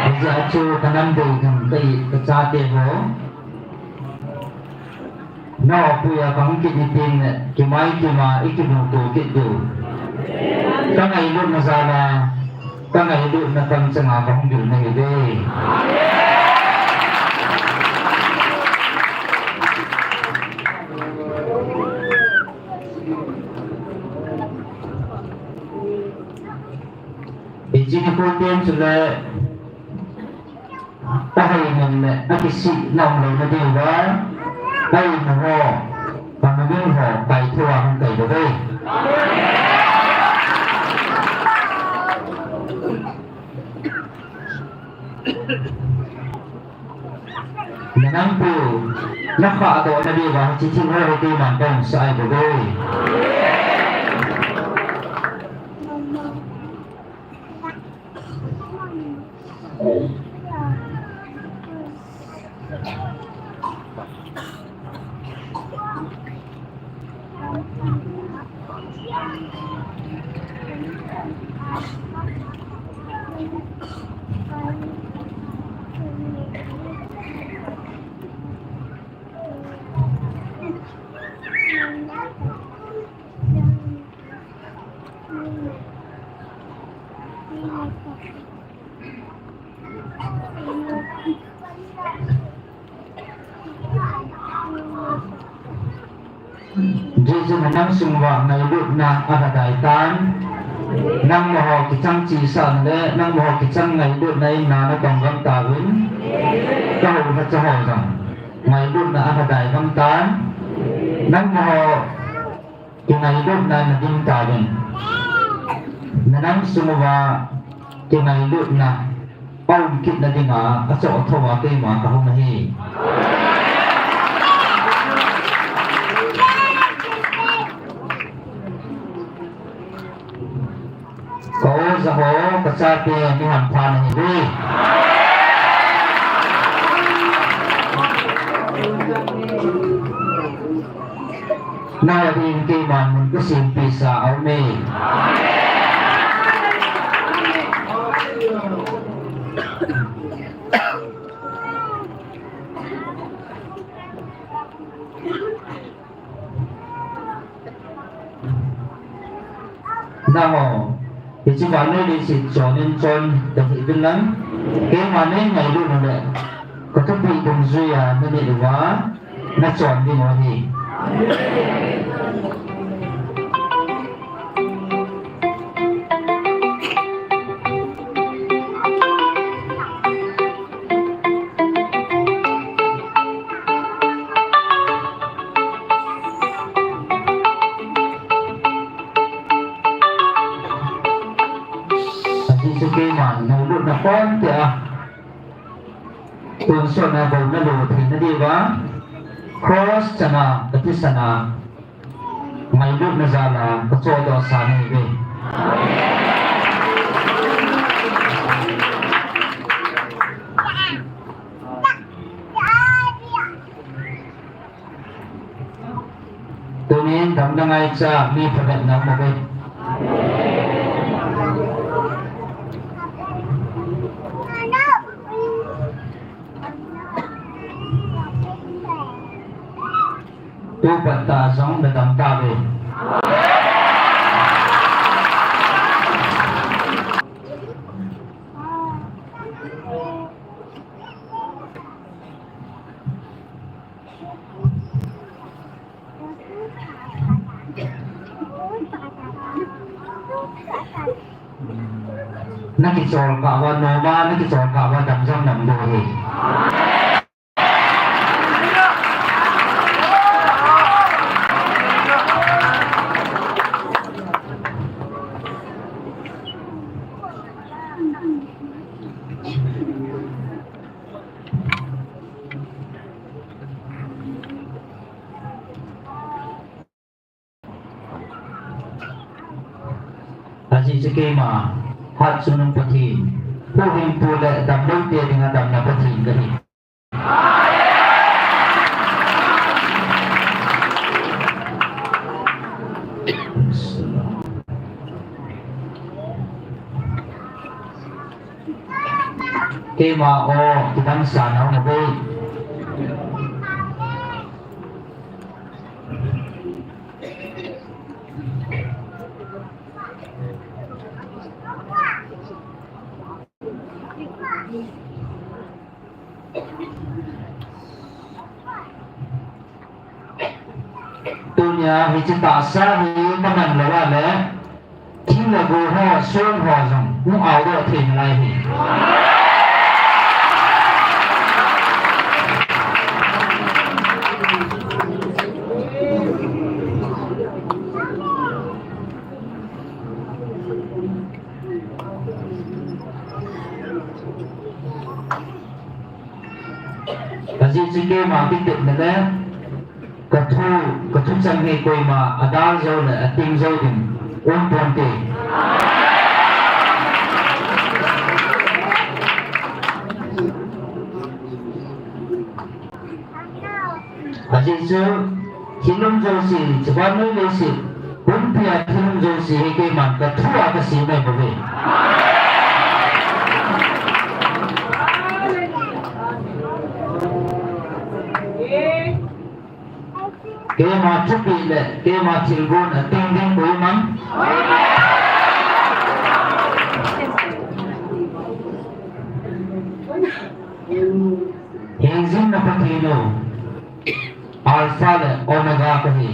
Hijeh a chu ka nam dei ding ka it ka chate ho. Naopuia kahung kit nitin le, kimai kima ikimuto kit diu. Ka ngailutna jal a, ka ngailutna kamchang a kahung vil nahiuve. Hiche nikho ten chule, ahei ngen le, akisih na umlou na diuva, ahei na ho, pamaging ho, kaithou a hung kailou ve. Na nampu, na khahdoh na diuva, hiche thil ho hi keiman kahung sah ahi bouve. Jesu na nam sung uva ngailutna alhadai tan. Nangma ho kichang chesa le, nangma ho kichang ngailutna in na natong gam tauvin. Ka hou na cha ho jong ngailutna alhadai gam tan. Nangma ho kingailutna in na dim tauvin. Na nam sung uva kingailutna aum kit na dinga, achoh thou a keima kahung ahi. Ka u ja ho, ka chate, mi hampha nahiuve. Nangho ding keiman mun kasempi sa aume. Nangho, hiche vannoi leiset chon in chon kahi uvin lang, keima nei ngailut u le, ka thupi dungjuia na nit uva, na chon ding u ahi. Ajeh chu keiman ngailutna ponte a, tonsot na bou na lo theina diuva, cross chana, ka thisan a, ngailutna jal a, ka chohdoh sa nahiuve. Tunin damna ngaicha mi phabep na um uve. Tupat tah jong nadam tauve. Nakichol kah uva, noma nakichol kah uva, dam jong dam diu ahi. Ajeh chu keima hatchungnung Pathen, huhhingpu le damloute dinga damna Pathen kahi. Keima o, kidang sa nau na bei. Tunia hiche tahsa hi kaman lou a le, thil le go ho, song ho jong hung aodoh thei nalai hi. Ajeh chu keima kitepna le, kathu, kathu chang hi koima adal jou le ating jou ding um ponte. Ajeh chu, thil um jouse, chuban noi leiset pumpia thil um jouse hi keiman kathu a kasei nai bouve. Keima thupeh le, keima thilgon a ting ding koi um am? Hingjing na Pathen u, Alpha le Omega kahi.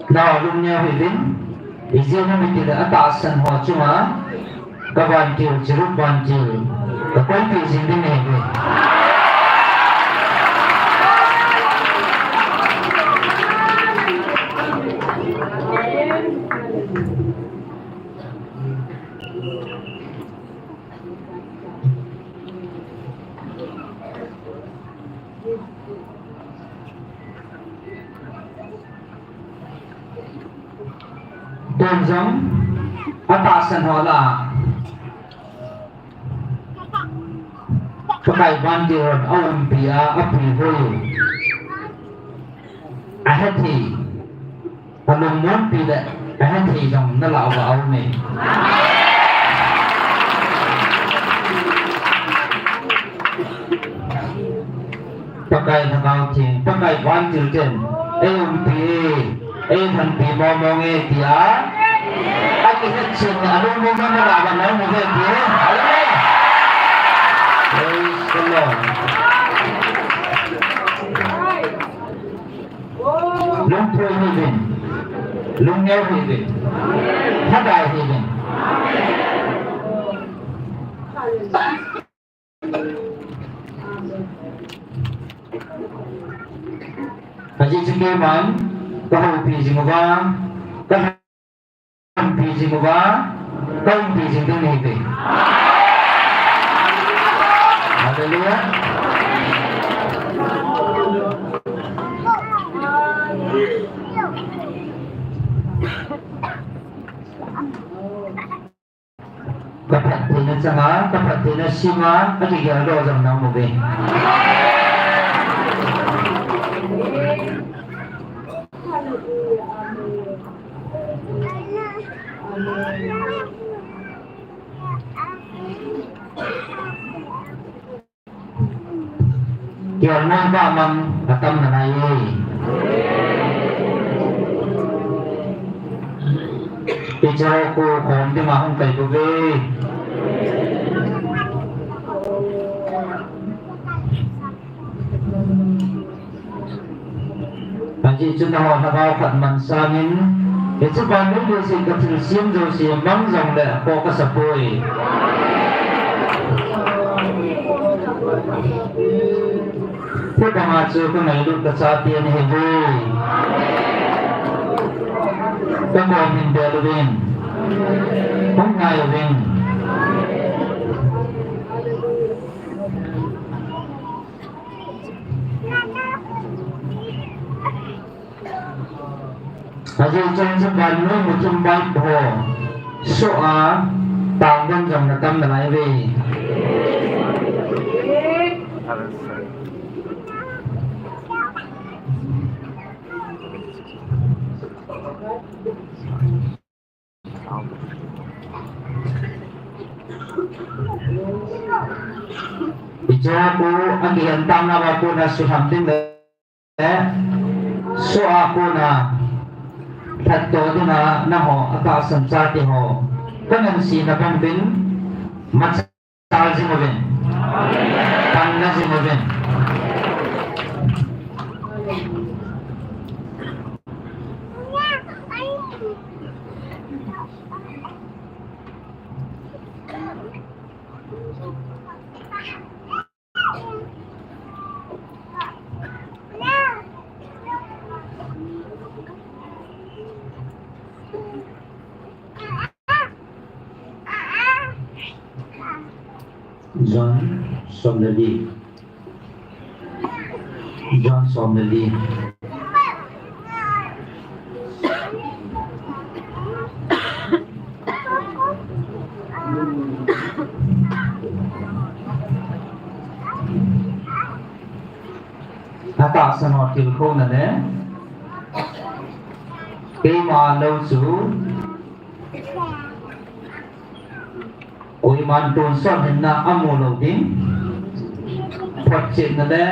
Nao lungneo hih uvin, ijeh inem itile atahsan ho chunga kavantil, Cherub vantil, kakoipeh jing ding nahiuve. Tun jong atahsan ho lah a Pakai vantil hon aumpi a, apuihoi u, ahethei, alungmonpi le ahethei jong nalah uva aume. Pakai Lhagao Theng, Pakai vantil ten eiumpi e, eilhenpi mong mong e tia akihetchetna alungmong mong nalah uva aume ti e. Praise the Lord. Lungthoi hih uvin, lungneo hih uvin, lhadai hih uvin. Ajeh chu keiman kahoupi jing uva, kalhonpi jing uva, kaumpi jing ding nahiuve. Hallelujah. Kaphattheina changa, kaphattheina sima akigeldoh jong naum uve. Kelngoi vahmang atam nalai e. Hiche ho khu khom dinga hung kai bouve. Ajeh chu nangho lhagao khat man sangin, hiche vannoi leiset kathilsem jouse mang jongle kho kasapoi. Hibanga chu kangailut kachate nahiuve. Kakom hin bel uvin. Hung ngai uvin. Ajeh chu hiche vannoi muthim vaipo ho soh a, tangdon jong natam nalai uve. Hiche a kon, akihen tah nauva kon a suham ding le, soh a kon a lhatdoh ding a nangho atahsan chate ho, kanunsetna bang uvin, machal jing uvin, panla jing uvin. John som le li. John som le li. Atahsan ho tilkhouna le keima lou chu koiman tonsot hinna amu lou ding. Photchetna le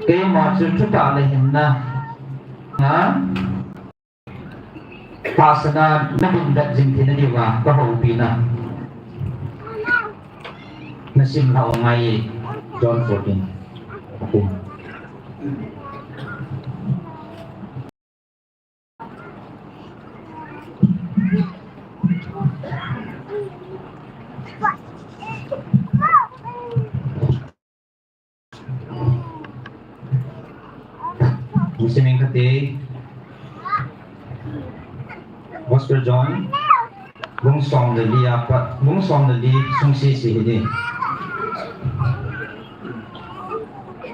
keima chu thutah le hinna. Ha? Tahsan a nadin vet jing thei nadiuva kahoupi na. Nasim lhah u ngai e. John fourteen. Hung siming khat e. Gospel John, bung som le li a pat, bung som le li sung sese hi ding.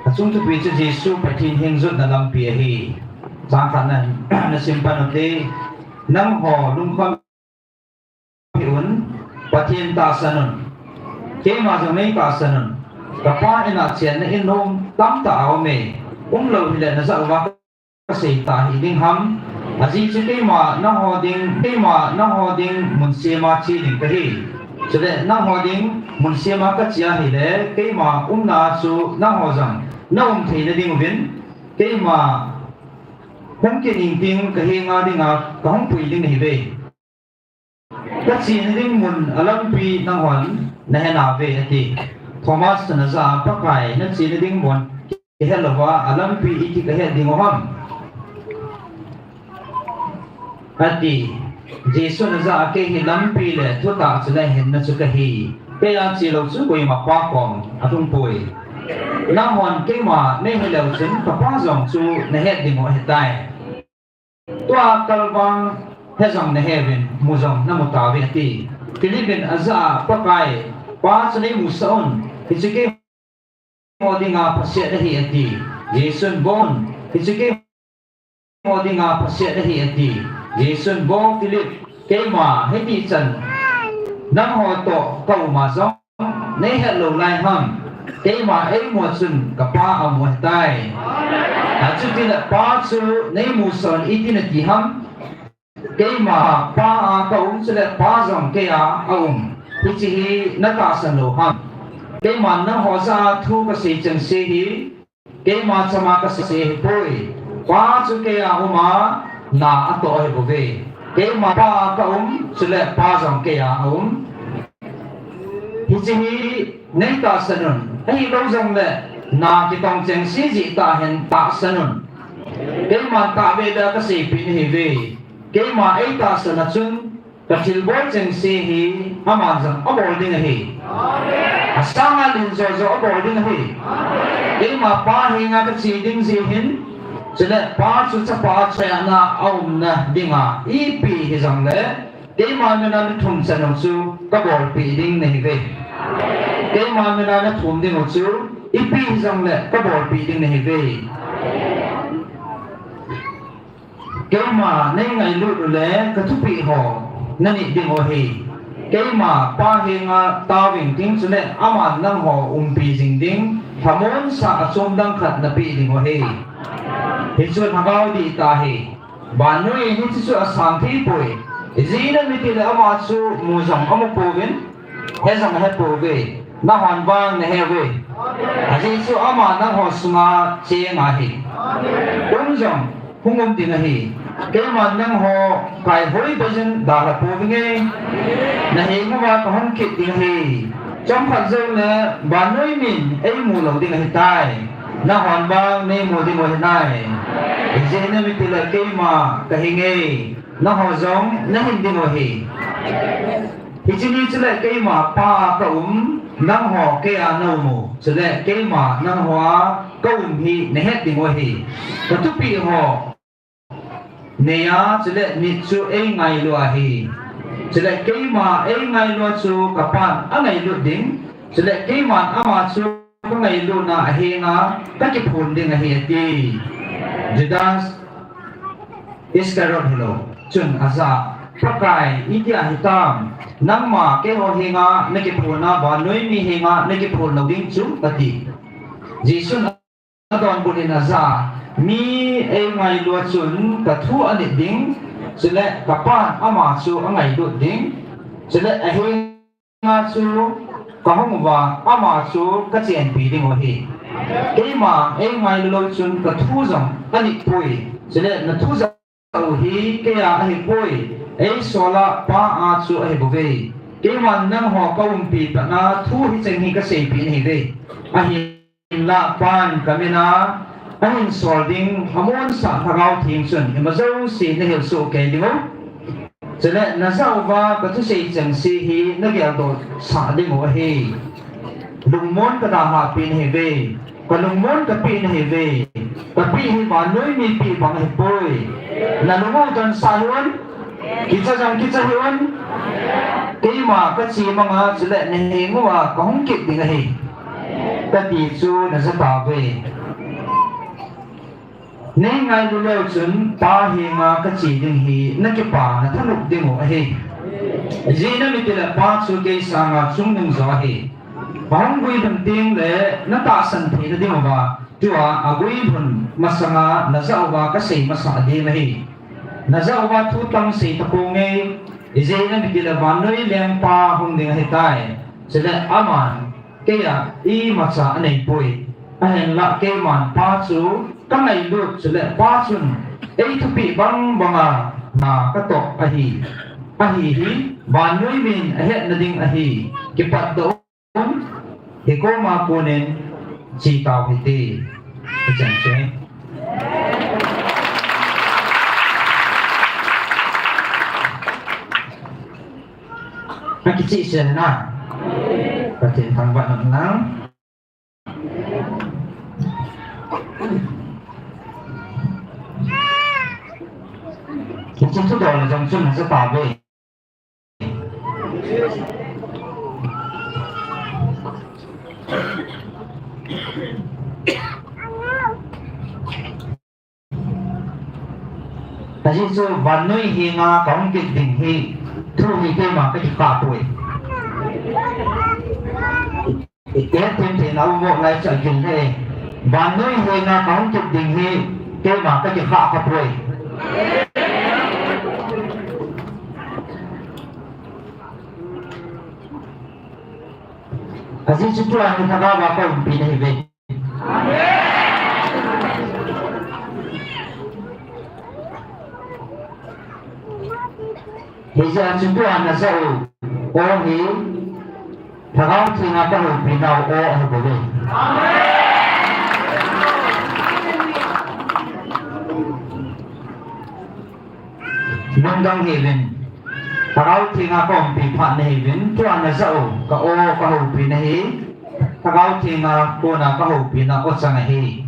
Achung thupi chu Jesu Pathen hing jotna lampi ahi. Chang khat na, nasim pan ute, nangho lungkham hih un, Pathen tahsan un. Keima jong nei tahsan un. Ka Pa in a chenna in nom tamtah aum e. Umlou hile najah uva kasei ta hih ding ham. Ajeh chu keima nangho ding, keima nangho ding mun sema che ding kahi. Chule nangho ding mun sema kache ahile, keima umna chu nangho jong naum theina ding uvin, keima hung kit ing tin kahenga dinga kahung pui ding nahiuve. Kachena ding mun a lampi nanghon nahe nauve, ati. Thomas chun ajah a, Pakai, nachena ding mun kihe louva, a lampi iti kahet diu ham? Ati. Jesun ajah a, Kei hi lampi le thutah chule hinna chu kahi. Keia chelou chu koima Pa kom alhung poi. Nanghon keima neihe leu chun ka Pa jong chu nahet diu ahitai. Tua kalvang he jong naheuvin, mu jong namu tauve, ati. Philip in ajah a, Pakai, Pa chu neimusah un, hiche keiho dinga phaset ahi, ati. Jesun, Bou, hiche keiho dinga phaset ahi, ati. Jesun, Bou Philip, keima hiti chan nangho toh kauma jong neihet lou lai ham? Keima eimu chun ka Pa amu ahitai. Achutile Pa chu neimusah un iti nati ham? Keima Pa a kaum chule Pa jong keia aum. Hiche hi natahsan lou ham? Keiman nangho jah a thu kasei chengse hi keima chama kasei ahipoi. Pa chu keia aum a, na atoh ahibouve. Keima Pa a kaum, chule Pa jong keia aum. Hiche hi neitahsan un, ahilou jongle na kitong chengse jeh tah hin tahsan un. Keiman tahbeh beh a kaseipeh nahiuve. Keima eitahsan a chun, kathilbol chengse hi aman jong abol ding ahi. Asanga len jojo abol ding ahi. Keima Pa henga kache ding jeh hin, chule Pa chu Chapa a choi-atna a aumna dinga ipi hijongle, keima mina nathum chan u chu kabolpeh ding nahiuve. Keima mina nathum ding u chu ipi hijongle kabolpeh ding nahiuve. Keima nei ngailut u le ka thupeh ho na nit ding u ahi. Keima Pa henga taoving ting chule aman nangho umpi jing ding thamon sa a chom dang khat na peh ding u ahi. Hichu lhagao dihtah ahi. Vannoi in hiche chu asang thei poi. Ijeh inem itile ama chu mu jong amu pouvin, he jong ahe pouve. Nahon vang nahe uve. Ajeh chu ama nangho sunga cheng ahi. Um jong hung um ding ahi. Keiman nangho kaihoi beiyin dalha pouvinge. Nahenguva kahung kit ding ahi. Chomkhat joule vannoi min eimu lou ding ahitai. Nahon vang neimu ding u ahinai. Ijeh inem itile keima kahinge. Nangho jong nahin ding u ahi. Hiche ni chule keima Pa a kaum, nangho keiya naum u. Chule keima nangho a kaum hi nahet ding u ahi. Ka thupeh ho neiya, chule nit chu eingailu ahi. Chule keima eingailu chu ka Pan angailut ding. Chule keiman ama chu kangailutna ahenga kakiphon ding ahi, ati. Judas Iscariot hilou chun aja, Pakai, itia hitam, nangma keiho henga nakiphon a vannoi mi henga nakiphon lou ding chu, ati. Jesun adonbut in aja, mi eingailu a chun kathu anit ding, chule ka Pan ama chu angailut ding, chule ahenga chu kahung uva ama chu kachenpi ding u ahi. Keima eingailu lou chun kathu jong anit poi, chule nathu jong u hi keiya ahipoi, eisola Pa a chu ahibouve. Keiman nangho kaumpi patna thu hicheng hi kaseipeh nahiuve. Ahinla Pan kamina ahinsol ding amonsah Lhagao Theng chun ima jouse nahil soh kei dingu. Chule najah uva kathusei chengse hi nageldoh sah dingu ahi. Lungmon kadalhah peh nahiuve. Kalungmon kapeh nahiuve. Kapeh hi vannoi mi peh bang ahipoi. Nalung u donsah hih un. Kicha jong kicha hih un. Keima kache manga chule nahenguva kahung kit ding ahi, kati chu najah tauve. Neingailu leu chun Pa henga kache ding hi nakipah nathanop dingu ahi. Ijeh inem itile Pa chu kei sanga chungnung jo ahi. Ahung guilhun tengle natahsan theina dinguva tua aguilhun masanga najah uva kasei masah ding ahi. Najah uva thu tam sei taponge. Ijeh inem itile vannoi lengpa hung ding ahitai. Chule aman keiya imacha aneipoi. Ahinla keiman Pa chu kangailut chule Pa chun eithupeh bang banga na katoh ahi. Ahi hi vannoi min ahetna ding ahi. Kipatdoh un, hikoma konin che tau hite. Hichan chu akichehsel na. Pathen thangvah in umhen. Hiche thudoh le jong chun najah tauve. Ajeh chu vannoi henga kahung kit ding hi thu hi keima kakikhah poi. Hethem theina um mo lai chu agil e. Vannoi henga kahung kit ding hi keima kakikhah khapoi. Ajeh chu tua hi Lhagao a kaumpi nahiuve. Hijeh chun tua najah u o hi Lhagao Thenga kahoupinau o ahibouve. Lungdong hih uvin. Lhagao Thenga kaumpi phat nahiuvin, tua najah u ka o kahoupi nahi. Lhagao Thenga kona kahoupina o chang ahi.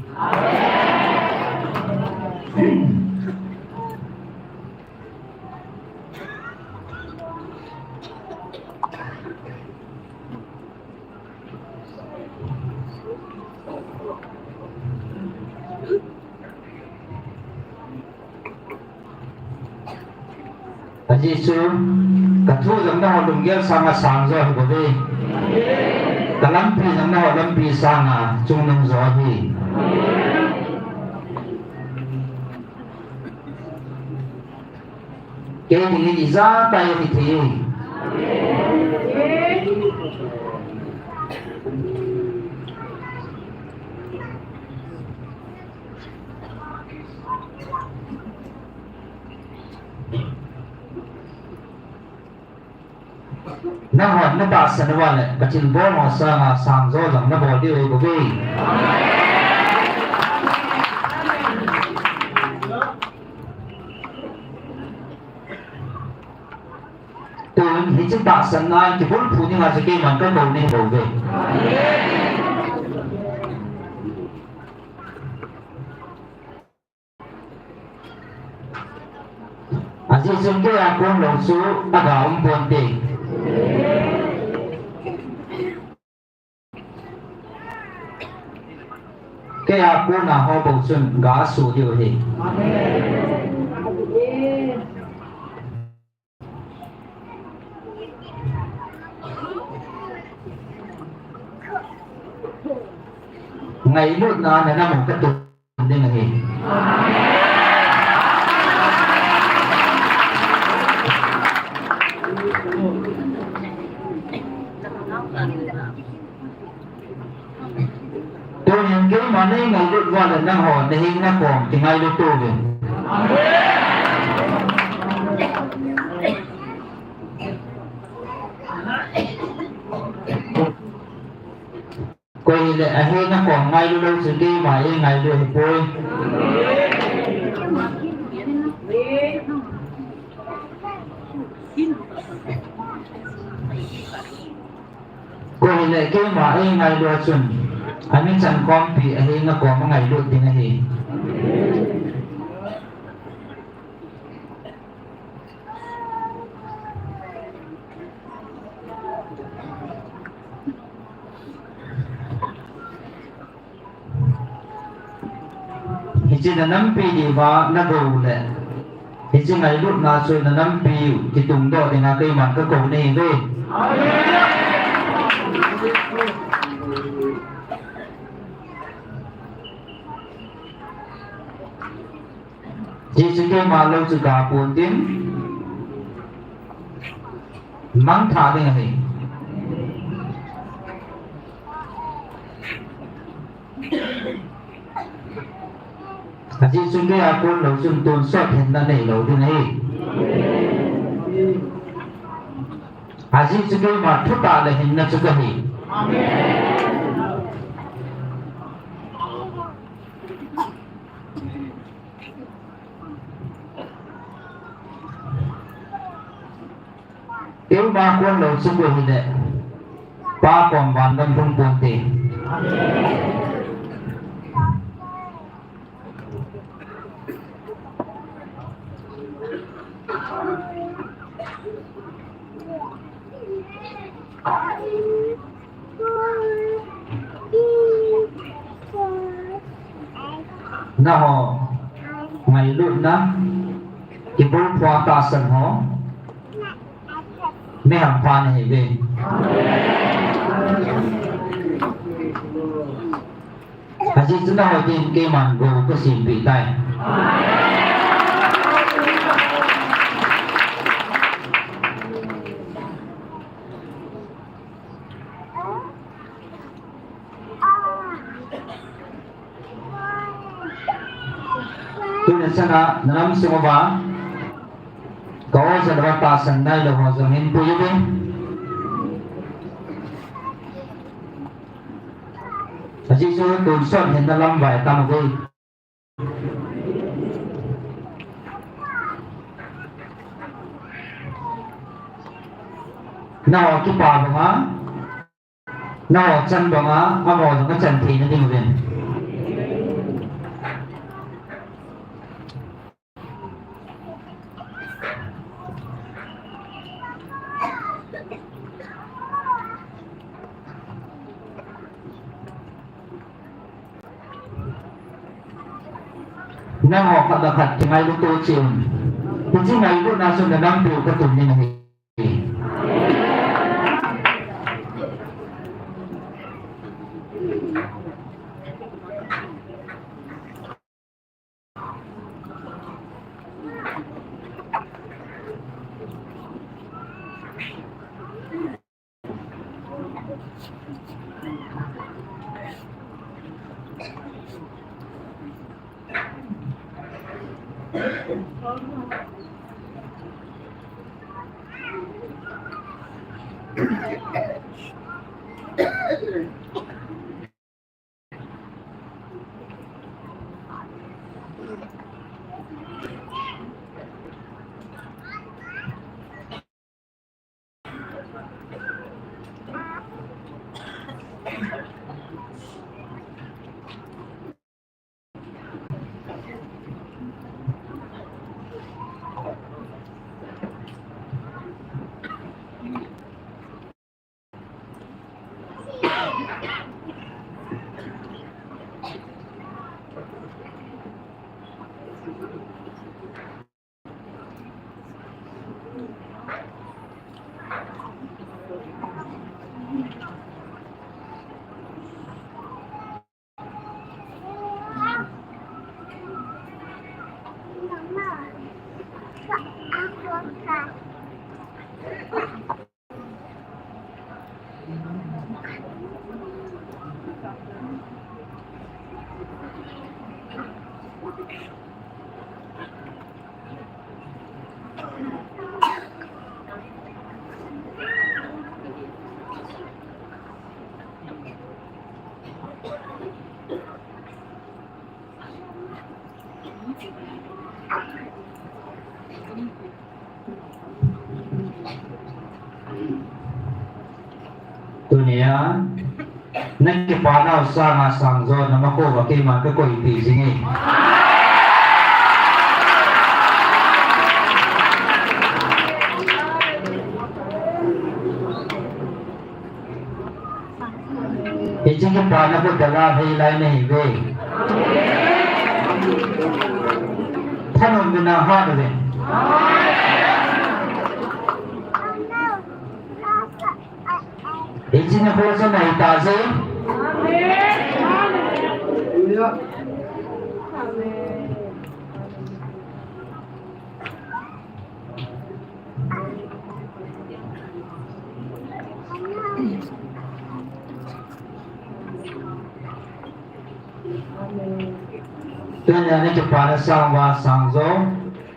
Ajeh chu, kathu jong nangho lunggel sanga sang jo ahi bouve. Kalampi jong nangho lampi sanga chungnung jo ahi. Kei dingin ijakai ahi thei. Nangho natahsan uva le, kathilbol ho sanga sang jo jong nabol diu ahi bouve. Tun hiche tahsanna kibulphu dinga chu keiman kakou nahi bouve. Ajeh chun keia kon lou chu aga um ponte. Keia kona ho bou chun ga asoh diu ahi. Ngailutna nana mu kati ding ahi. Tunin keima neingailut uva le nangho nahin nakom kingailut uvin. Koi hile ahin akom ngailu lou chu keima eingailu ahipoi. Koi hile keima eingailu a chun, amichan kompi ahin akom angailut ding ahi. Hiche nanampi diuva nagou le, hiche ngailutna chu nanampiu kitungdoh dinga keiman kakou nahiuve. Jesu keima lou chu ga pontin, mangthah ding ahi. Ajeh chu keia kon lou chun tonsot hinna neilou ding ahi. Ajeh chu keima thutah le hinna chu kahi. Keima kon lou chu koi hile, Pa kom vangam lhung ponte. Nangho ngailutna, kibulphu a tahsan ho, mi hampha nahiuve. Ajeh chu nangho din keiman gou kasempeh tai. Tuni chana nalam sung uva ka-o jat uva tahsan nailou ho jong hin pui uvin. Ajeh chu tonsot hinna lamvai tam uve. Nangho kipa banga, nangho chan banga, amaho jong achan theina diuvin. Nangho khat le khat kingailu to cheh un. Hiche ngailutna chu na nampi u ka tum in ahi. Tunia, na kipanau sanga sangjo na mako va keiman ka koipi jing e. Hiche kipana khu dalha hei lai nahi ve. Thanom vin nang hat uvin. Hiche nikho chu nahi tah jeh in. Tunia na kipana sang uva sangjo.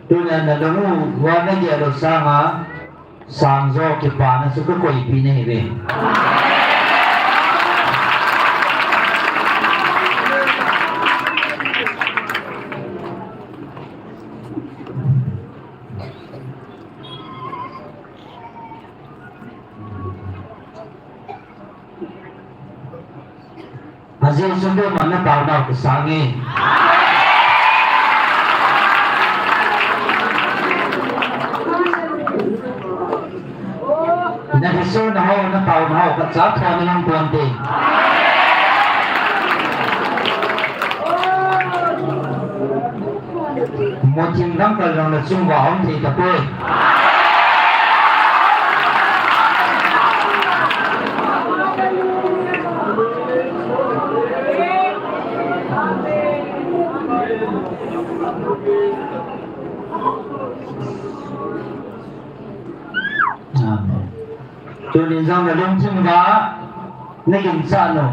Tunia na lung uva na gel u sanga sangjo kipana chu ka koipi nahi ve. Ajeh chu keiman na taonau kisang e. Na hisu na ho, na taona ho, ka cha thon na nang tuan te. Mothim dangkal jong na chung uva um thei tapoi. Amen. Tunin jong na lungthim uva na ginchat u,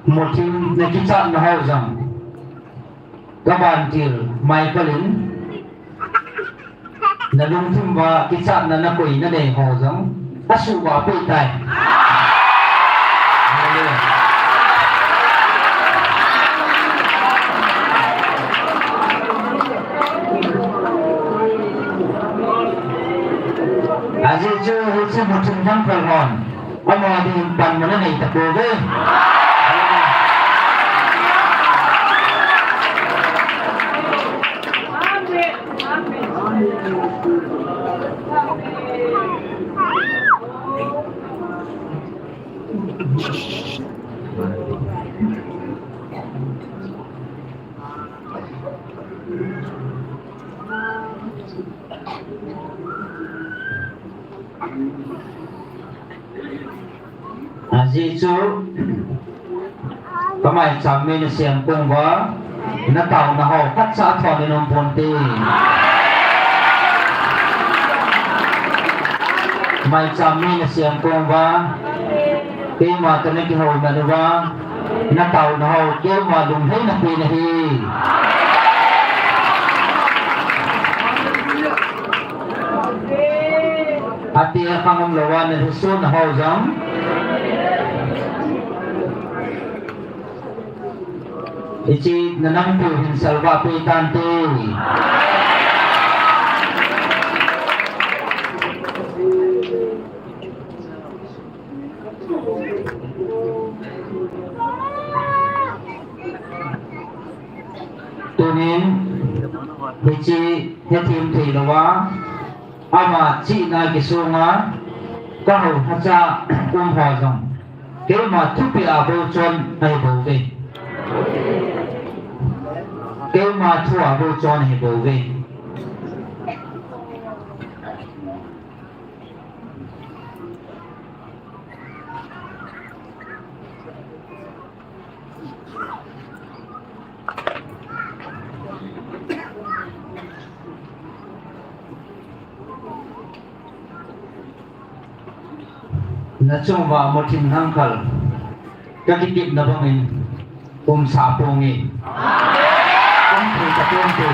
mothim na kichatna ho jong, ka vantil Michael in na lungthim uva kichatna na koina nei ho jong asuh uva peh tai. Hallelujah. Ajeh chu hiche mothim dangkal hon amaho dingin panmun anei tapouve. Ajeh chu, kamaicham mi nasem kong uva, nataona ho khatcha thon in um ponte. Maicham mi nasem kong uva, keima toh nakihoumat uva, nataona ho keima lunglhaina pen ahi. Ati akhang umlouva nalhasona ho jong, hiche nanampiu hin salvah peh tante. Tunin, hiche hethem theilouva, ama chihna kisunga, kahou lhacha um ho jong, keima thupeh a bou chon ahibouve. Keima thu a bou chon ahibouve. Nachung uva muthim lhangkhal, kakitepna bangin umsah ponge. Um thei taponte.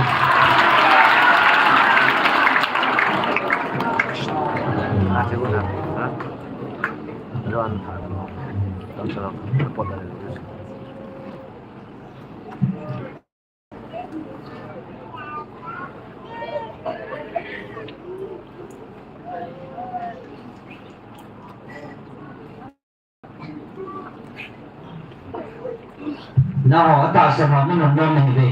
Nangho atahsan ho nanom nom nahiuve.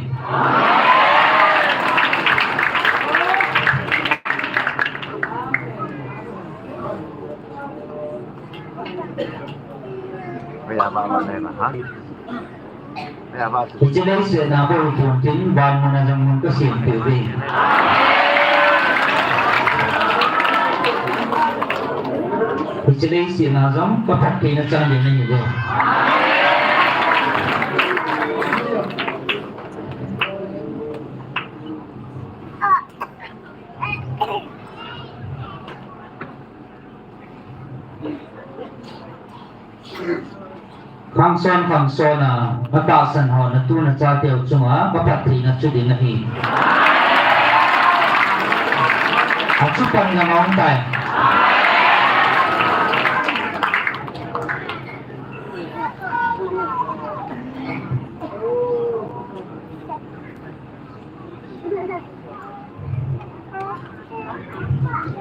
Hiche leiset a bou hung tin, van mun a jong mun kasem peh uve. Hiche leiset a jong kaphattheina chang ding nahiuve. Khang son khang son a, atahsan ho natu nachateu chunga kaphattheina chu ding ahi. Achupan na mong tai.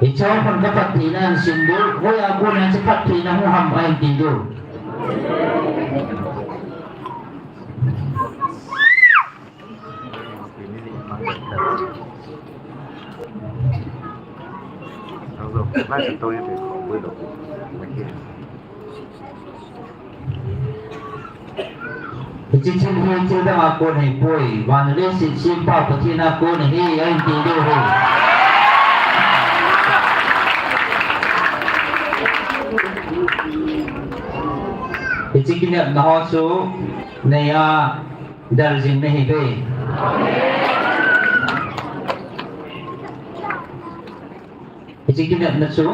Hiche khun kaphattheina ahin sin diu, hoiya kona hiche phattheina hung ham ahin ti diu. Hiche thil hi thil dang a kon ahipoi, van le leiset sempa Pathen a kon ahi, ahin ti diu ahi. Hiche kinepna ho chu neiya del jing nahiuve. Hiche kinepna chu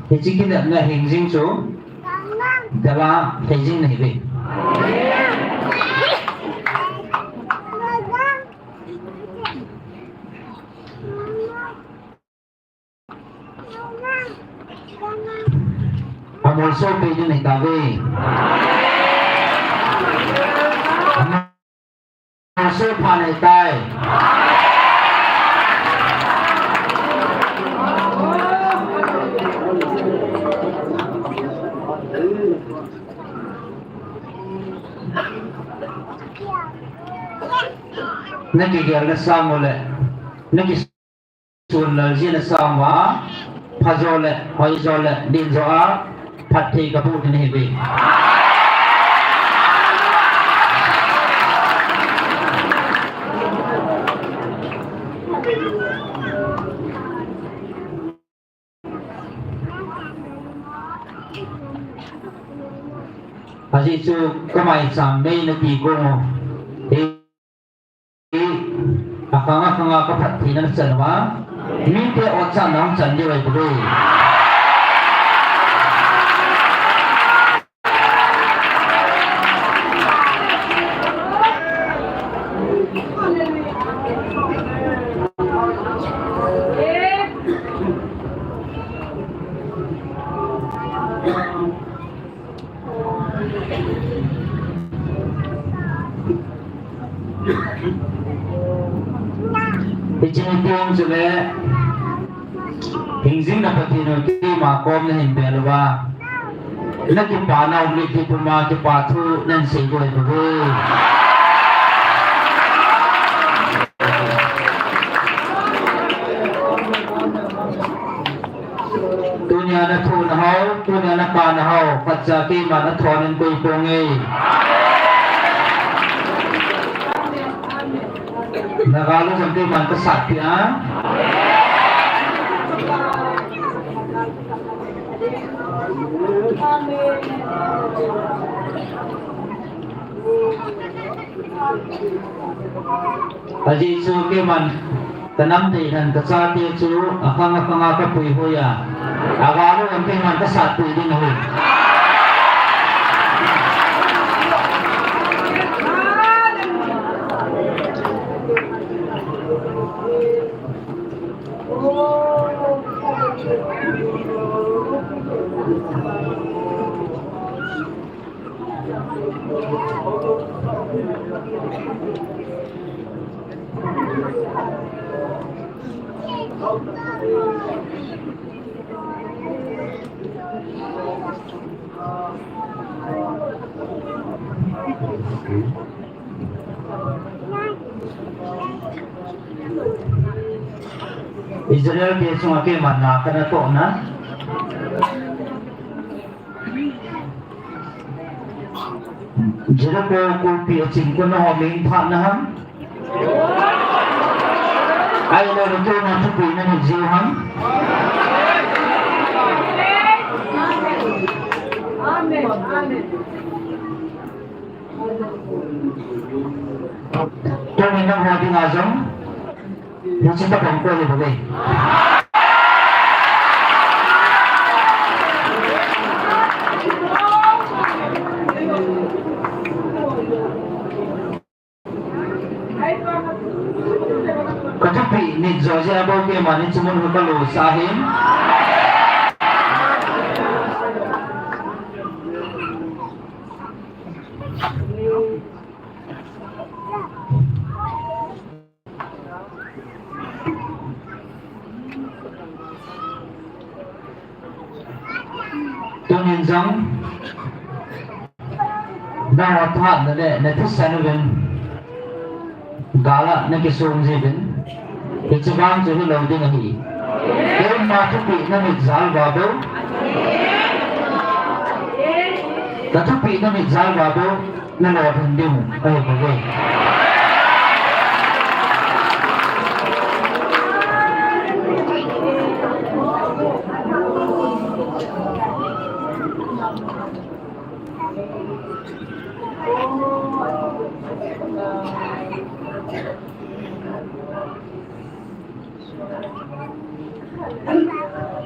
Hiche kinepna hing jing chu, dala hei jing nahiuve. Amol so pe jing nahitauve. Amol so pha nahitai. Nakigel na sang u le, naki Sun lal jin asang uva, phajo le, hoijo le, dinjo a, phatthei kaboh ding ahiuve. chu kamai cham mei nati kong u. Hi, akhang akhang a kaphat theina nachan uva, mite otchan nahung chan diu ahi bouve. Hiche ni teng chule, hingjing na Pathen u keima kom nahin bel uva, nakipana um mitlhi puma kipa thu nahin sei diu ahi bouve. Tunia nathoh nahao, tunia nakap nahao, phatcha keiman nathon in koi ponge. Nagal u jong keiman kasatpeh a. Ajeh chu keiman kanam dei hen kachate chu akhang akhang a kapuihoi a. Aval u jong keiman kasatpeh ding ahi. Israel te chunga keiman na kana tohna. Jericho khopi aching kon ho min phat na ham. Ahilou le keima thupeh nanit jiu ham. Amen. Amen. Tunin nangho dinga jong hiche tobang koi ahi bouve. Kathupeh nit jo jeh a bou keima hiche mun hi kalo sah ahin. Tunin jong, nangho thahatna le nathisan uvin, gal a nakisong jiuvin, hiche vang chu hilou ding ahi. Keima thupeh namit jal uva bou, kathupeh namit jal uva bou, nalolhin diu ahi bouve.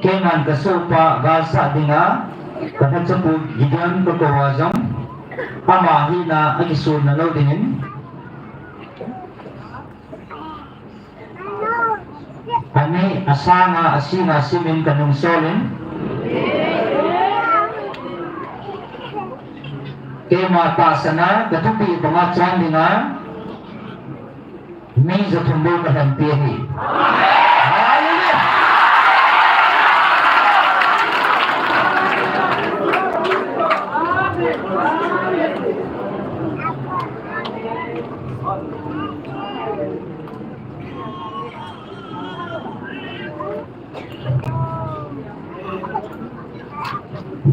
Keiman kasohpa galsat dinga, kaphachapu Gideon kakou a jong, ama hina akisonna lou dingin, ani asanga asinga simin kanung solin, keima tahsan a kathupeh banga chon dinga, mi jathum bou kalhenpi ahi. Hallelujah.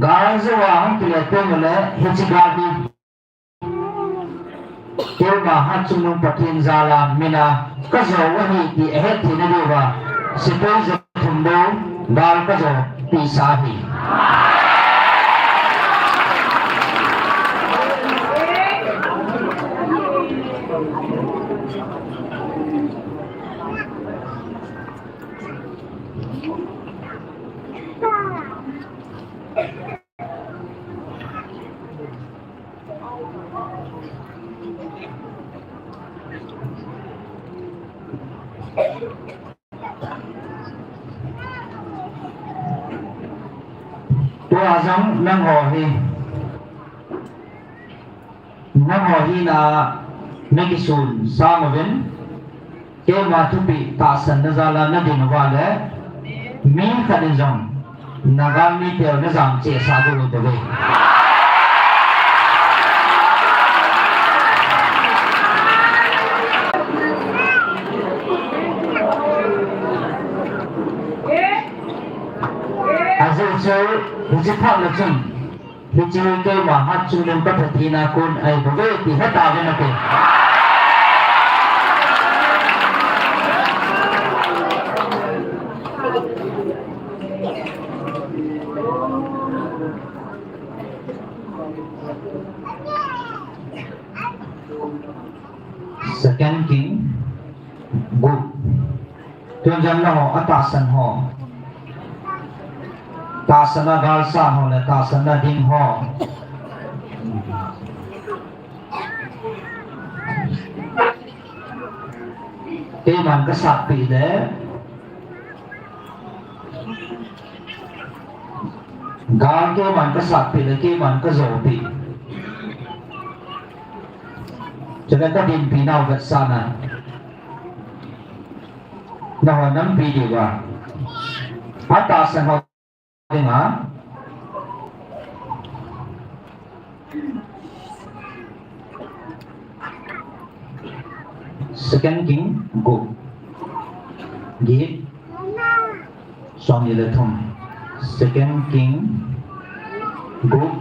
Gal jouva hung kile teng ule hiche gal hi keima hatchungnung Pathen jal a min a kajou ahi ti ahet theina diuva, sepai jathum bou gal kajou pehsah ahi. Tua jong nangho hi, nangho hi na, nakisun sang uvin, keima thupeh tahsanna jal a nadin uva le, mi khat in jong, nagalmi teu najam cheh sah diu ahi. Ajeh chu, hiche phat le chun, hiche keima hatchungnung ka Pathen a kon ahi bouve ti hetauvin ati. Second King, gup. Tun jong nangho, atahsan ho. Tahsan a galsat ho le, tahsan a ding ho. Keiman kasatpeh le, gal keiman kasatpeh le, keiman kajopeh. Chule kadinpi nau vetsahna. Nangho nampi diuva. Atahsan ho dinga. Second King, gup. Get. Somni le thum. Second King, gup.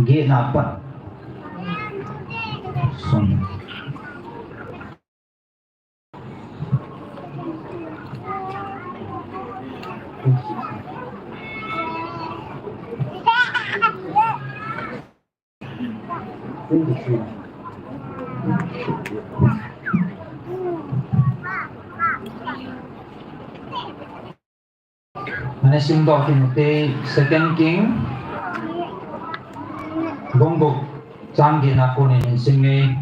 Get na pat. Som. Ana simdoh kit ute, Second King, bung gup, chang get na kon in sim nge.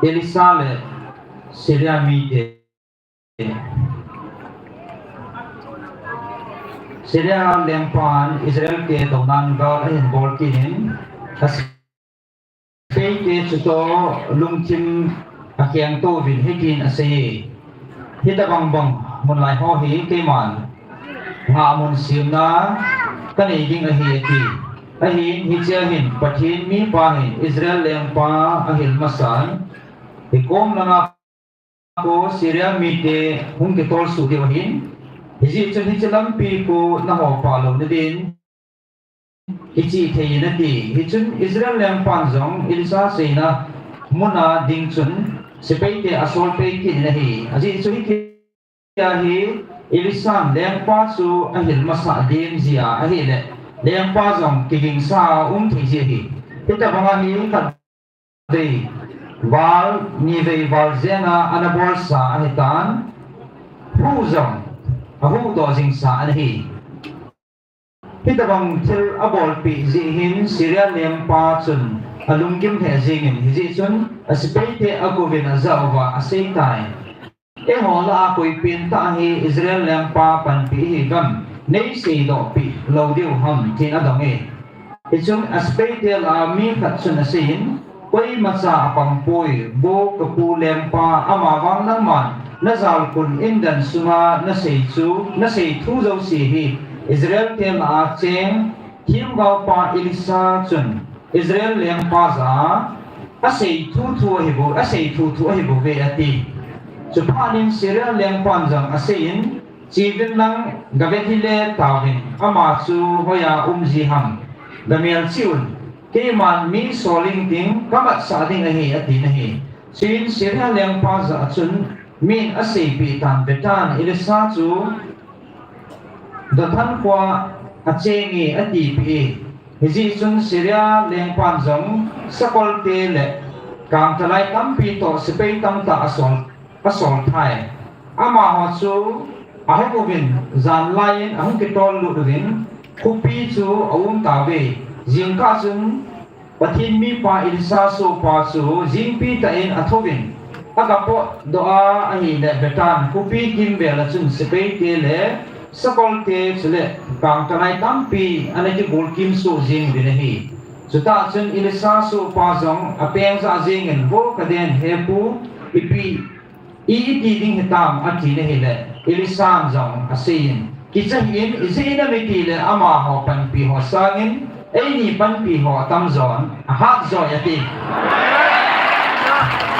Elisha le Syria mite. Syria lengpan Israel te dounan gal ahin bol kit in, a Sepaite chutoh lungthim akhengtou vin hitin asei e. Hitobang bang mun lai ho hi keiman ngahmun semna kanei ding ahi ati. Ahin hichea hin Pathen mipa hin Israel lengpa ahil masan, hikom langa ko Syria mite hung kitol suh diu ahin. Hijeh chun hiche lampi ko naho pah louna din, hiche thei in ati. Hichun Israel lengpan jong Elisha seina muna ding chun sepaite asol pei kit in ahi. Ajeh chu hitia hi Elishan lengpa chu ahil masat ding jeh a ahile, lengpa jong kigingsa a um thei ji ahi. Hitobang ahi khat vei val, ni vei val jenga ana bolsa ahitan, hu jong ahuhdoh jingsa ana hi. Hitobang thil abolpeh jeh hin Syria lengpa chun alunggim lheh jengin, hijeh chun asepaite akouvin ajah uva aseitai. Eiho lah a koi pentah hi Israel lengpa panpi ihiuvem, neiseidohpeh lou diu ham, tin adong e. Hichun asepaite lah a mi khat chun aseiyin, koimacha apangpoi, vo kapu lengpa, amavang nangman najalkhun indan sunga nasei chu, nasei thu jouse hi Israel te lah a cheng themgaopa Elisha chun Israel lengpa jah a asei thuthu ahibou, asei thuthu ahibouve ati. Chuphat in Syria lengpan jong aseiyin, cheuvin lang gavet hile tauvin, ama chu hoiya um ji ham, gamelchih un, keiman mi sol inting kamatsah ding ahi, atin ahi. Chuin Syria lengpa jah a chun min aseipeh tan, vetan, Elisha chu Dothan khoa acheng e, atipeh e. Hijeh chun Syria lengpan jong sakolte le kangtalai tampi toh sepai tamtah asol, asol thai. Amaho chu ahung uvin, janlai in ahung kitol lut uvin, khopi chu aum tauve. Jingkah chun Pathen mipa Elisha sohpa chu jingpi tah in athouvin, aga potdoh a ahile Bethel khopi kimvel a chun sepaite le sakolte chule kangtalai tampi ana kigolkim soh jing uvin ahi. Chutah chun Elisha sohpa jong apeng jah jengin, Vo kaden, he pu, ipi I, iti ding hitam, atin ahile, Elisan jong aseiyin, Kicha hih in, ijeh inem itile amaho panpi ho sangin eini panpi ho atamjon ahat joi, ati.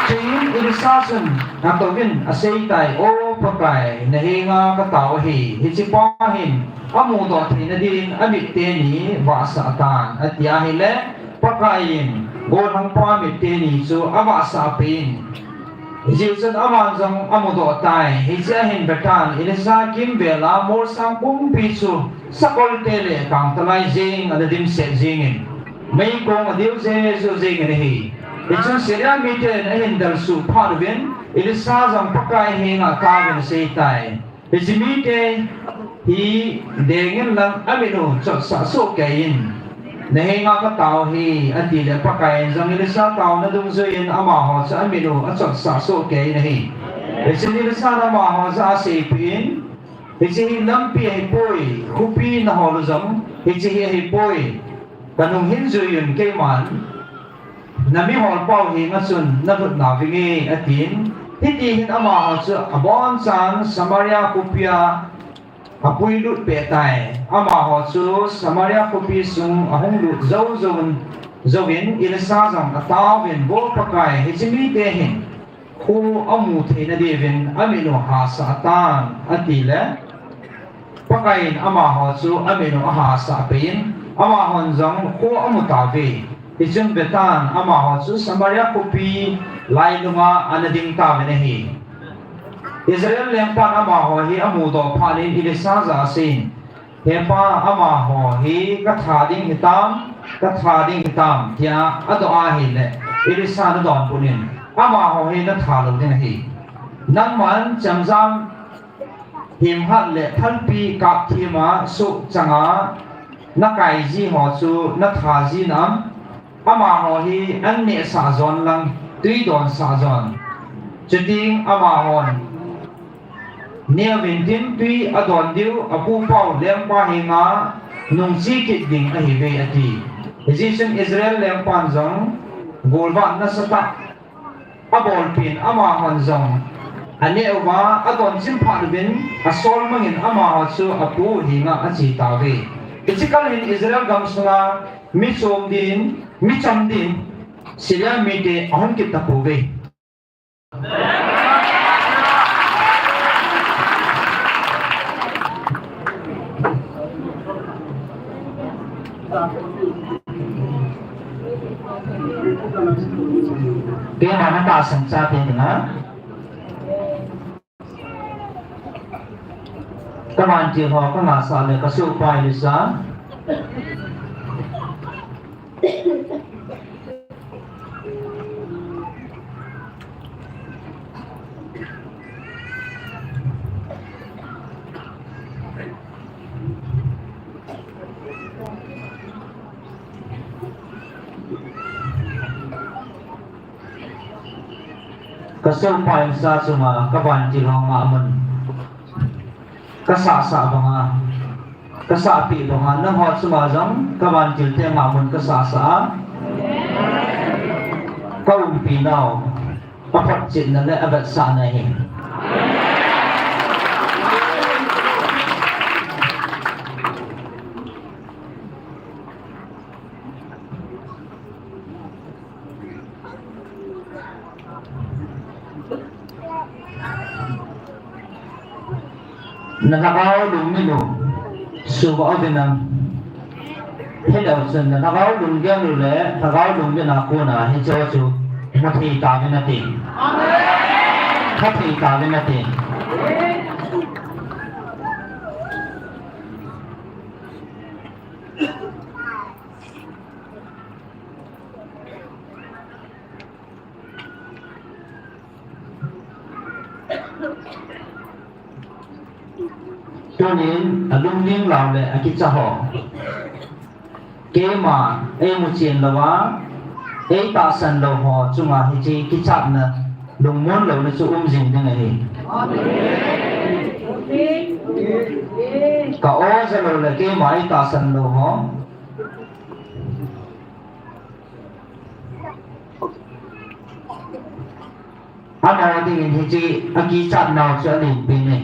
Chuin Elisa chun atouvin aseitai, O Pakai, nahenga katao ahi, hichepa hin amudoh theina din amit teni vahsah tan, ati ahile, Pakaiyin golhangpa mit teni chu avahsah peh in, hijeh chun aman jong amudoh tai. Hichea hin Bethel Elisa kimvel a molsang pumpi chu sakolte le kangtalai jeng ana dimset jengin, meikong adeu jeju jengin ahi. Hichun Syria miten ahin delsuh phat uvin Elisa jong Pakai henga ataovin aseitai, Hiche mite hi dengin lang amit u chotsah sohkeiyin, nahenga katao ahi, atile Pakaiyin jong Elisa taona dungjuiyin amaho chu amit u achotsah sohkeiyin ahi. Hichun Elisan amaho jah a aseipeh in, Hiche hi lampi ahipoi, khopi nahol u jong hiche hi ahipoi, kanung hin juiyun, keiman namiholpau henga chun nalhut nauvinge, atin. Hitihin amaho chu abonchan Samaria khopia apuilut peh tai. Amaho chu Samaria khopi sung ahung lut jou jouvin, jouvin Elisa jong ataovin, Vo Pakai, hiche mite hin kho amu theina diuvin amit u ahasah tan, atile, Pakaiyin amaho chu amit u ahasah peh in, amahon jong kho amu tauve. Hichun Bethel amaho chu Samaria khopi lailunga ana ding tauvin ahi. Israel lengpan amaho hi amudoh phat in Elisa jah a aseiyin, He pa, amaho hi katha ding hitam, katha ding hitam, tia adoh ahile, Elisan adonbut in, Amaho hi natha lou ding ahi. Nangman chemjam hemkhat le thalpi kapthema sohchanga nakaiji ho chu natha ji nam? Amaho hi an nehsah jon lang, twi donsah jon. Chuteng amahon neovintin twi adon diu apupau lengpa henga nungche kit ding ahiuve, ati. Hijeh chun Israel lengpan jong golvah nasatah abolpeh in, amahon jong aneh uva adonchim phat uvin, asol mangin amaho chu apu henga ache tauve. Hiche kal hin Israel gamsunga mi chom din, mi cham din Syria mite ahung kit tapouve. Keima natahsan chate dinga kavantil ho kangahsah le kasohpa Elisa. Kasohpa Elisa chunga kavantil ho ngahmun kasahsah banga, kasahpeh banga, nangho chunga jong kavantilte ngahmun kasahsah a, kaumpinau aphotchetna le avetsahna ahi. Nalhagao lungmit u suhbah uvin lang, hilou chun nalhagao lunggel u le lhagao lungmit a kona hiche chu muthei tauvin nate, phathei tauvin nate. Tunin alungning lou le akicha ho, keima eimuchen louva, eitahsan lou ho chunga hiche kichatna, lungmon louna chu um jing ding ahi. Ka-o jalou le keima eitahsan lou ho, amaho dingin hiche akichat nau chu alenpen e.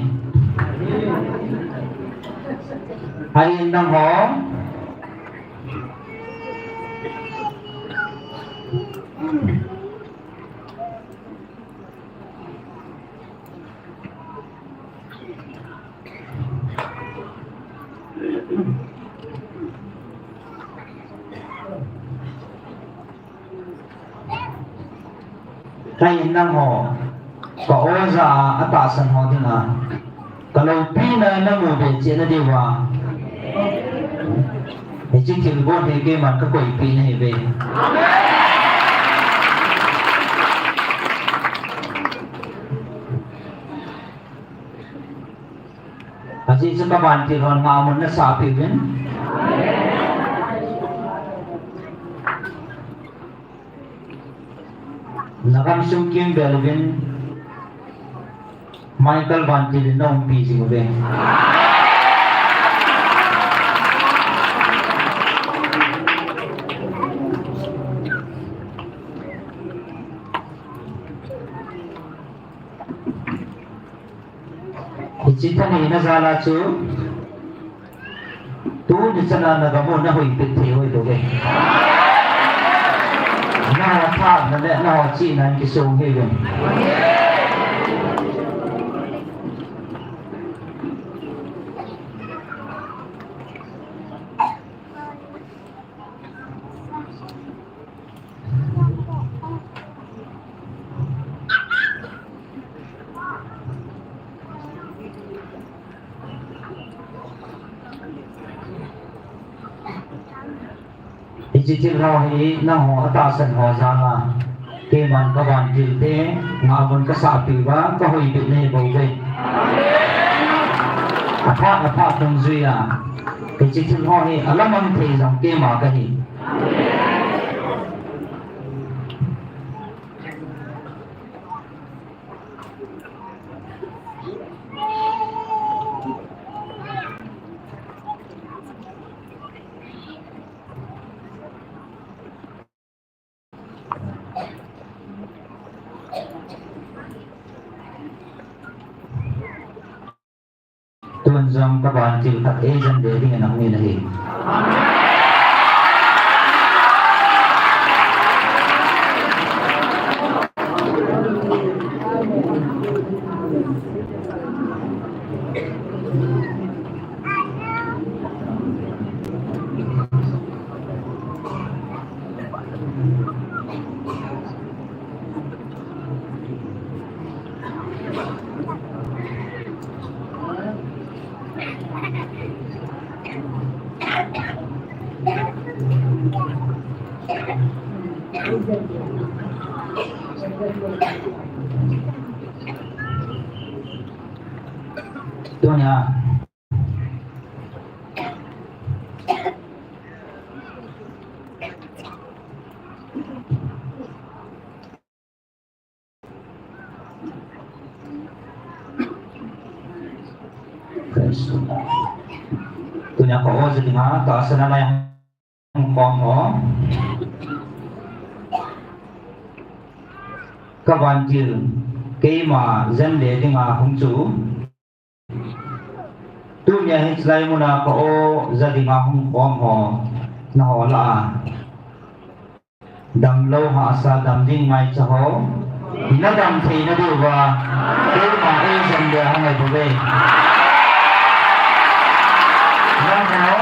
Ahin nangho, kahin nangho, ka-o ja a atahsan ho dinga kaloupina namu be cheh nadiuva, hiche thilbol hi keiman kakoipeh nahiuve. Ajeh chu kavantil hon ngahmun nasah peh uvin. Nagamsung kimvel uvin, Michael vantil in naumpi jing uve. Hiche thaneina jal a chu tuni chana nagam u nahoipeh thei u ahi bouve. Naho thahatna le naho chihnan kisong ahiuve. Hiche thil ho hi nangho atahsan ho jal a, keiman kavantil te ngahmun kasah peh uva kahoipeh nahi bouve. Aphat aphat dungjui a, hiche thil ho hi alamang thei jong keima kahi. Tun jong kavantil khat eijen be dingin ahung in ahi. Tunia Tunia ka-o ja dinga tahsan a mai hung khom ho. Kavantil keima jen le dinga hung chu. Tunia hiche lai muna ka-o ja dinga hung khom ho, naho lah a damlou hahsa dam ding ngaicha ho, nadam theina diuva keima eijen be hung ahi bouve. Naho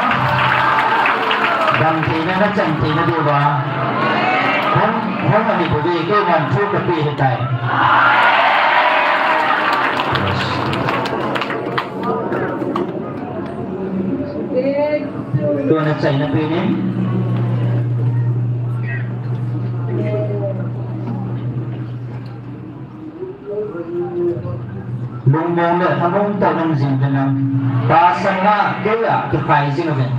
dam theina, nachan theina diuva hung, hung ahi bouve, keiman thu kapeh ahitai. Tuna chaina penin. Lungmong le lhamong tah in um jing uvin lang. Pa sanga kei a kikhai jing uvin.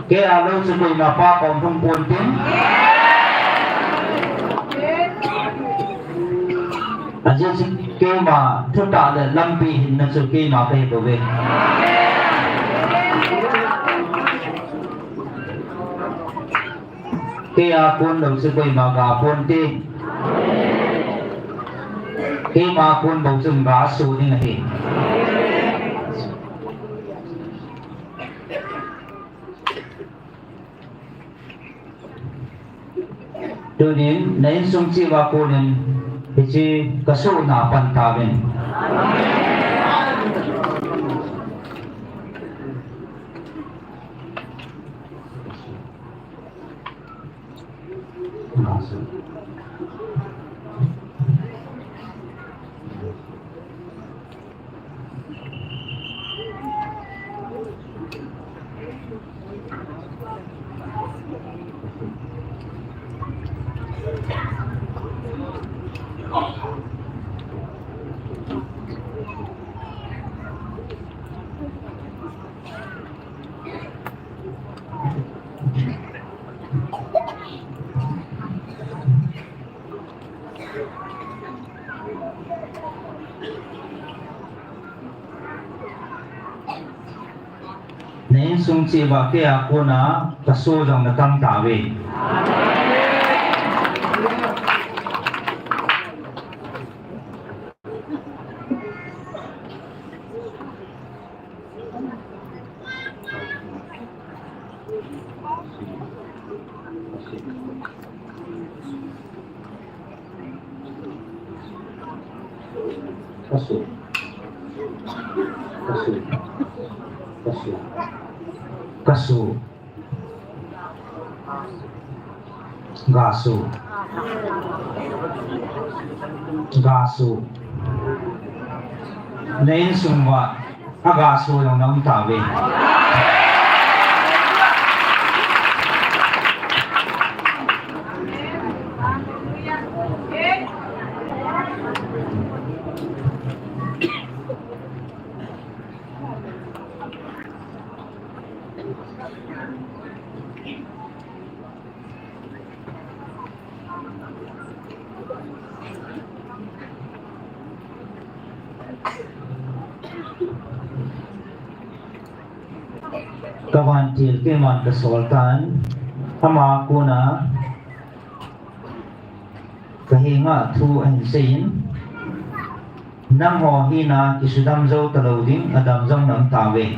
Kei a lou chu koima pa kom hung pon tin. Ajeh chu keima thutah le lampi hinna chu keima kahi bouve. Kei a kon lou chu koima ga pon te. Keima kon bou chun ga so ding ahi. Tunin na insung cheh uva konin hiche kasohna pan tauvin. Na insung cheh uva kei a kona kaso jong natang tauve. Kaso. Kaso. Kaso. Kaso. Gaso. Gaso. Na insung uva agaso jong na um tauve. Ka vantil keiman kasol tan, ama kona kahenga thu ahin seiyin, nangho hina kisudam jou talou ding, adam jong na um tauve.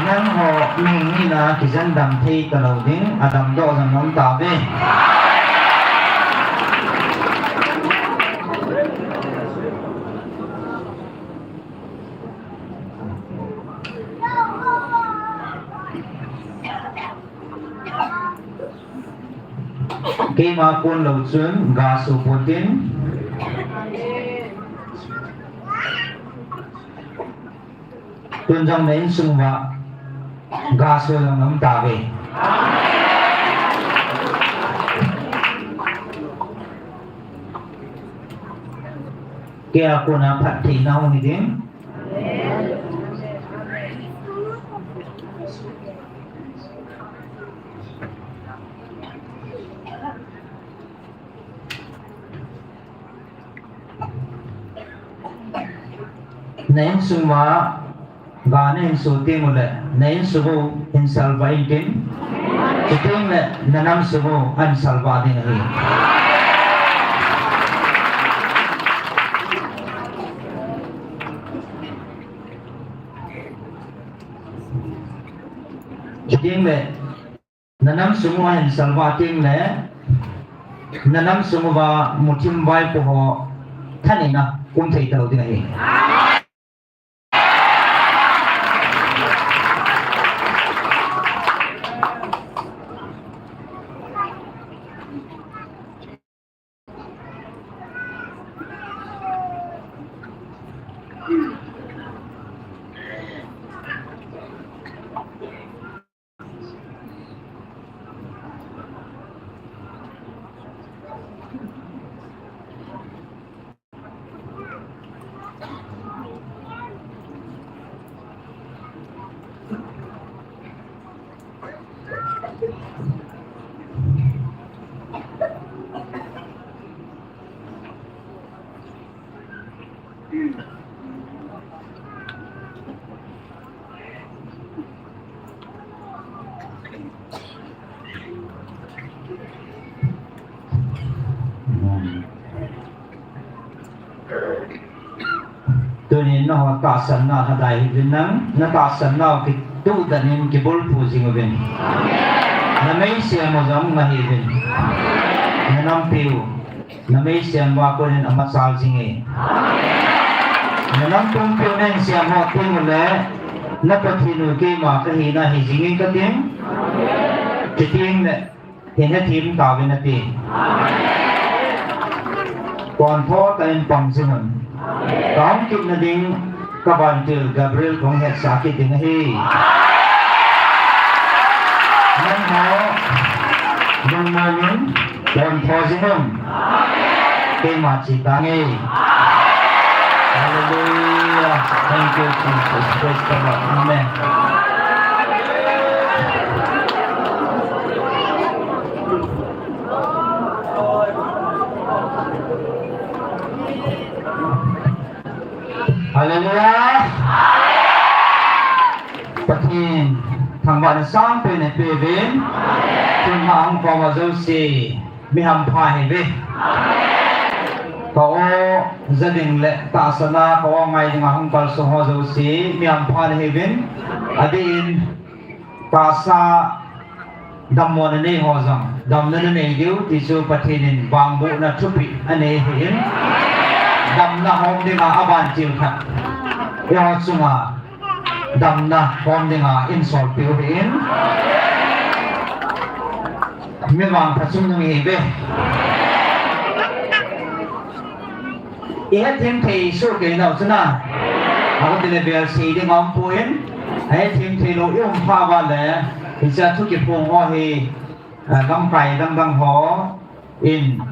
Nangho mihing hina kijendam thei talou ding, adamdoh jong na um tauve. Keima kon lou chun gaso pon tin. Tun jong na insung uva gaso jong na um tauve. Kei a kona phattheina hung hi ding. Na insung uva ga nahin so teng uleh, na insung u hin salvah intin, chuteng le na nam sung u ahin salvah ding ahi. Chuteng le na nam sung u ahin salvah teng le, na nam sung uva muthim vaipo ho thaneina um thei talou ding ahi. Tunin nangho tahsanna lhadai hih uvin lang, natahsannau kituhdan in kibulphu jing uvin. Nameisiam u jong nahi uvin. Nanampiu nameisiam uva konin amachal jing e. Nanam pumpiu nahin siam ho teng ule, na Pathen u keima kahina hi jing in kating. Chuti teng le, hin hethem tauvin ati. Pontho tah in pang jing un. Kahung kitna ding kavantil Gabriel kahung hetsah kit ding ahi. Nangho lungmong in pontho jing un. Keima che tange. Hallelujah. Thank you, Jesus. Praise the Lord. Amen. Hallelujah. Pathen thangvahna sangpen eipeuvin. Tun a hung pao jouse mi hampha hiuve. Ka-o, jading le tahsan a ka-o ngai dinga hung kalsong ho jouse mi hampha nahiuvin. Adeh in tahsa dammona nei ho jong damna nanei diu ti chu Pathen in vangbohna thupeh anei ahin, damna hom dinga avantil khat eiho chunga damna hom dinga eisolpeh u ahin. Mi vangpha chungnung ihiuve. Ihethem thei soh kei nau chu na. Ahung tile bel sei ding aumpoi. Ahethem theilou ium phat uva le, hiche a thu kiphong ho hi, ah, lamkai dangdang ho in,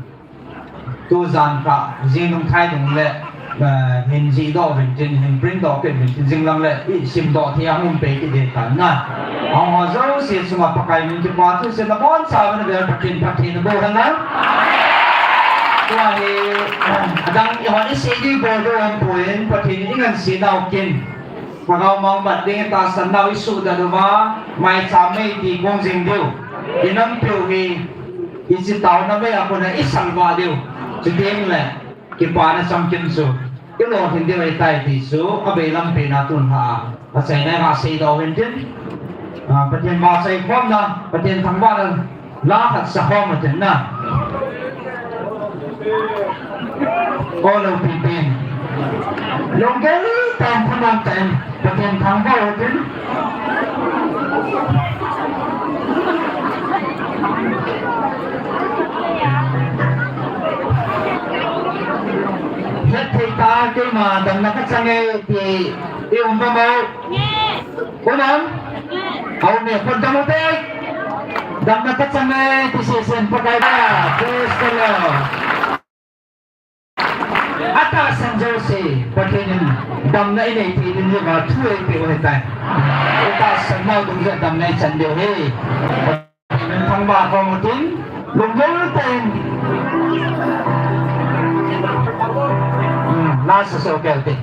tujan kah jing nung thai nung le, ah, hin jihdoh uvin tin, hin print doh kit uvin tin, jinglang le isimdoh thei a hung um pei kit ding tan na. Ahung ho jouse chunga Pakai min kipa thu sena boncha uvin, avel Pathen phatthei naboh hen lang. Tua hi, adang ihon isei ding bol ding aumpoi, Pathen in ingansena u kin. Lhagao mang mat ding, tahsan nau isuhdat uva, maicham mei ti kong jing diu. Inampiu hi, ichi taona mei a kona isalvah diu. Chuteng le, kipana chamkim chu ilolhin diu ahitai ti chu, abeilam pen a tun lha a, achaina a seidoh u hintin. Ah, Pathen vahchoi khomna, Pathen thangvahna la khat sa khom utin na. O loupipin, lunggel tah in, thanom tah in Pathen thangvah utin. Hetthei tah a keima damna kachang e ti i um uvam? Um am? Aum e, khut dong ute. Damna kachang e ti sesen Pakai da. Praise the Lord. Atahsan jouse Pathen in damna inei thei ding uva thu eipeh u ahitai. Atahsan nau dungjuiya damna ichan diu ahi. Pathen in thangvah khom utin, lunggel tah in. Hmm, la sa so keu te.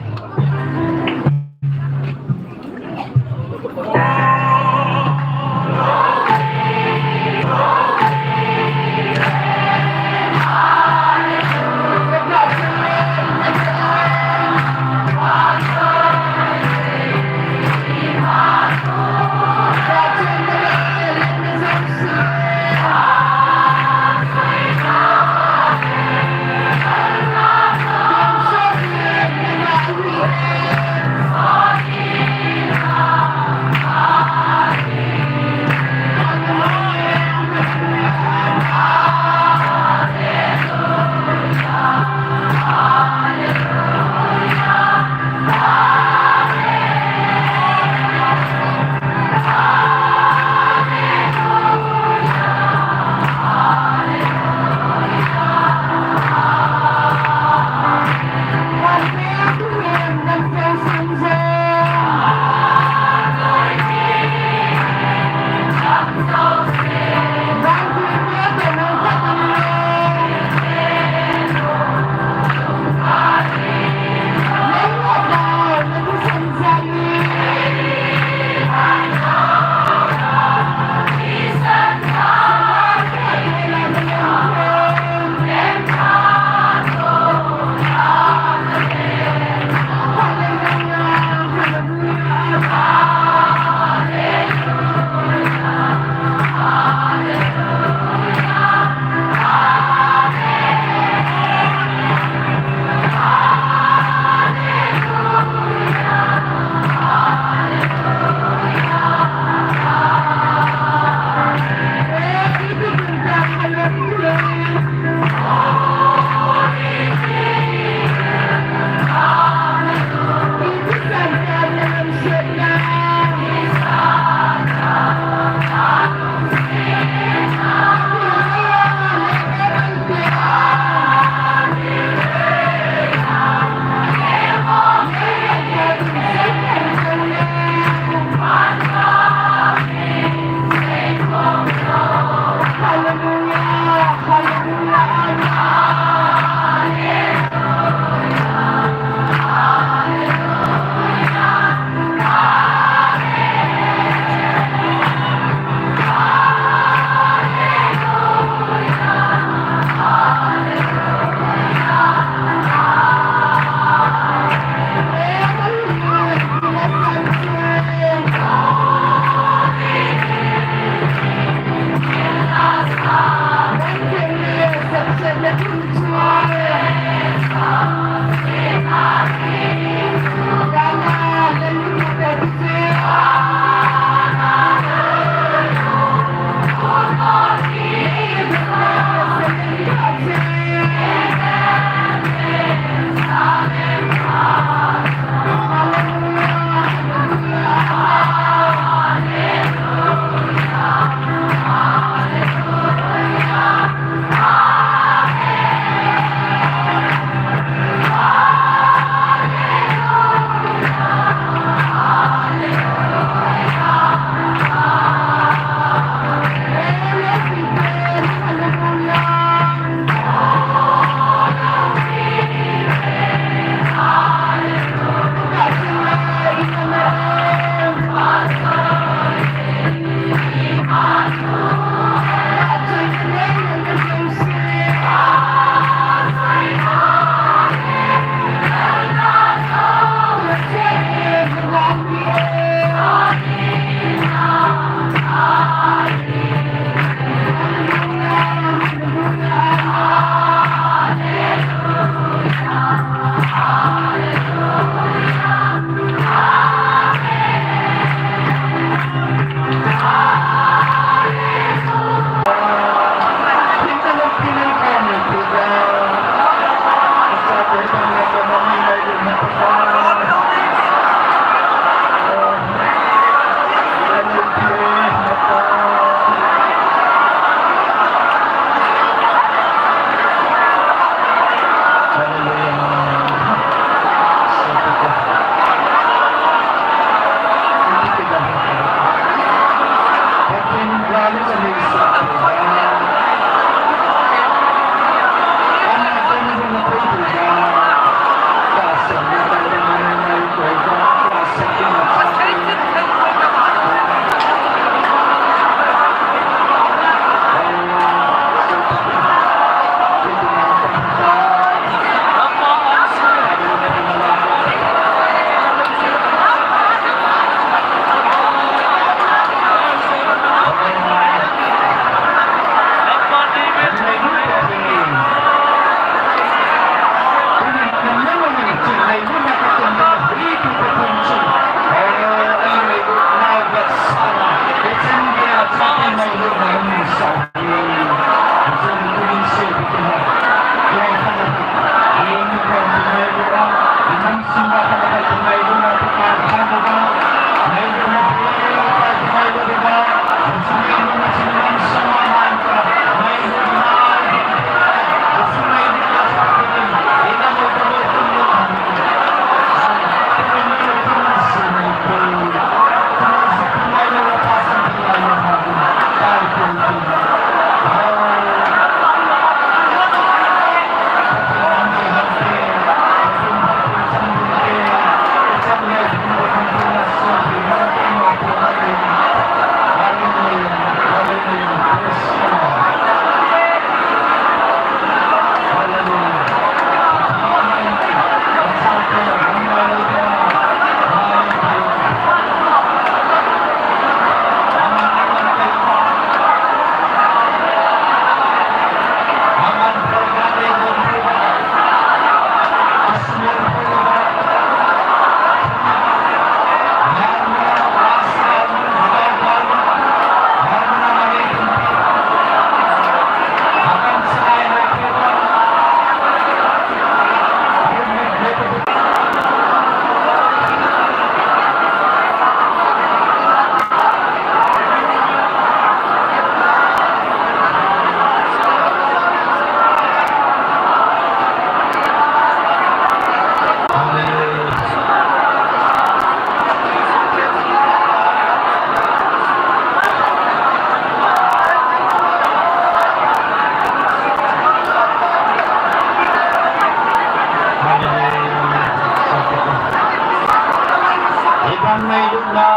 Ngailutna,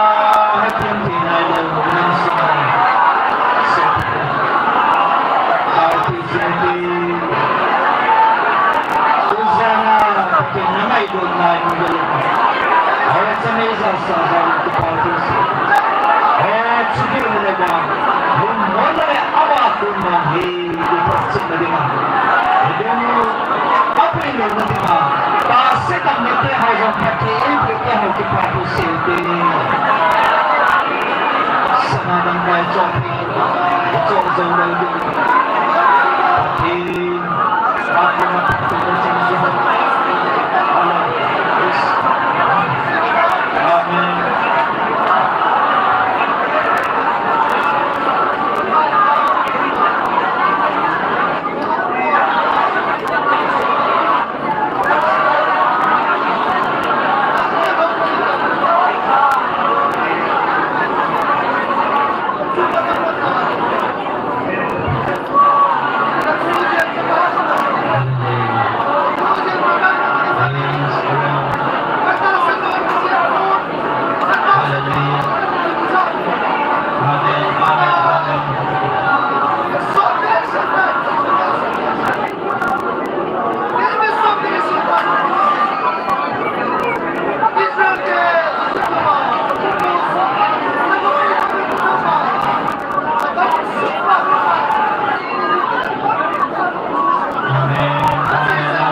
hepina ngailutna, sa. Sa. Hau ti se ti. Tuzana, Pathen na ngailutna, ngailutna. Aw, sa nei sa sa sa, tu pa tu se. Aw, chuti le ba. Hum mo le aba tu ma hi. Ipi pa se na dinga. Idung, api lo na dinga. Tahsa dang na te hau jong Pathen, Pathen hau kipa pu se te. Sana dang bai chok hi. Chok jong lo ding. Pathen. Api ma Pathen na chang jong. Amen. Hallelujah.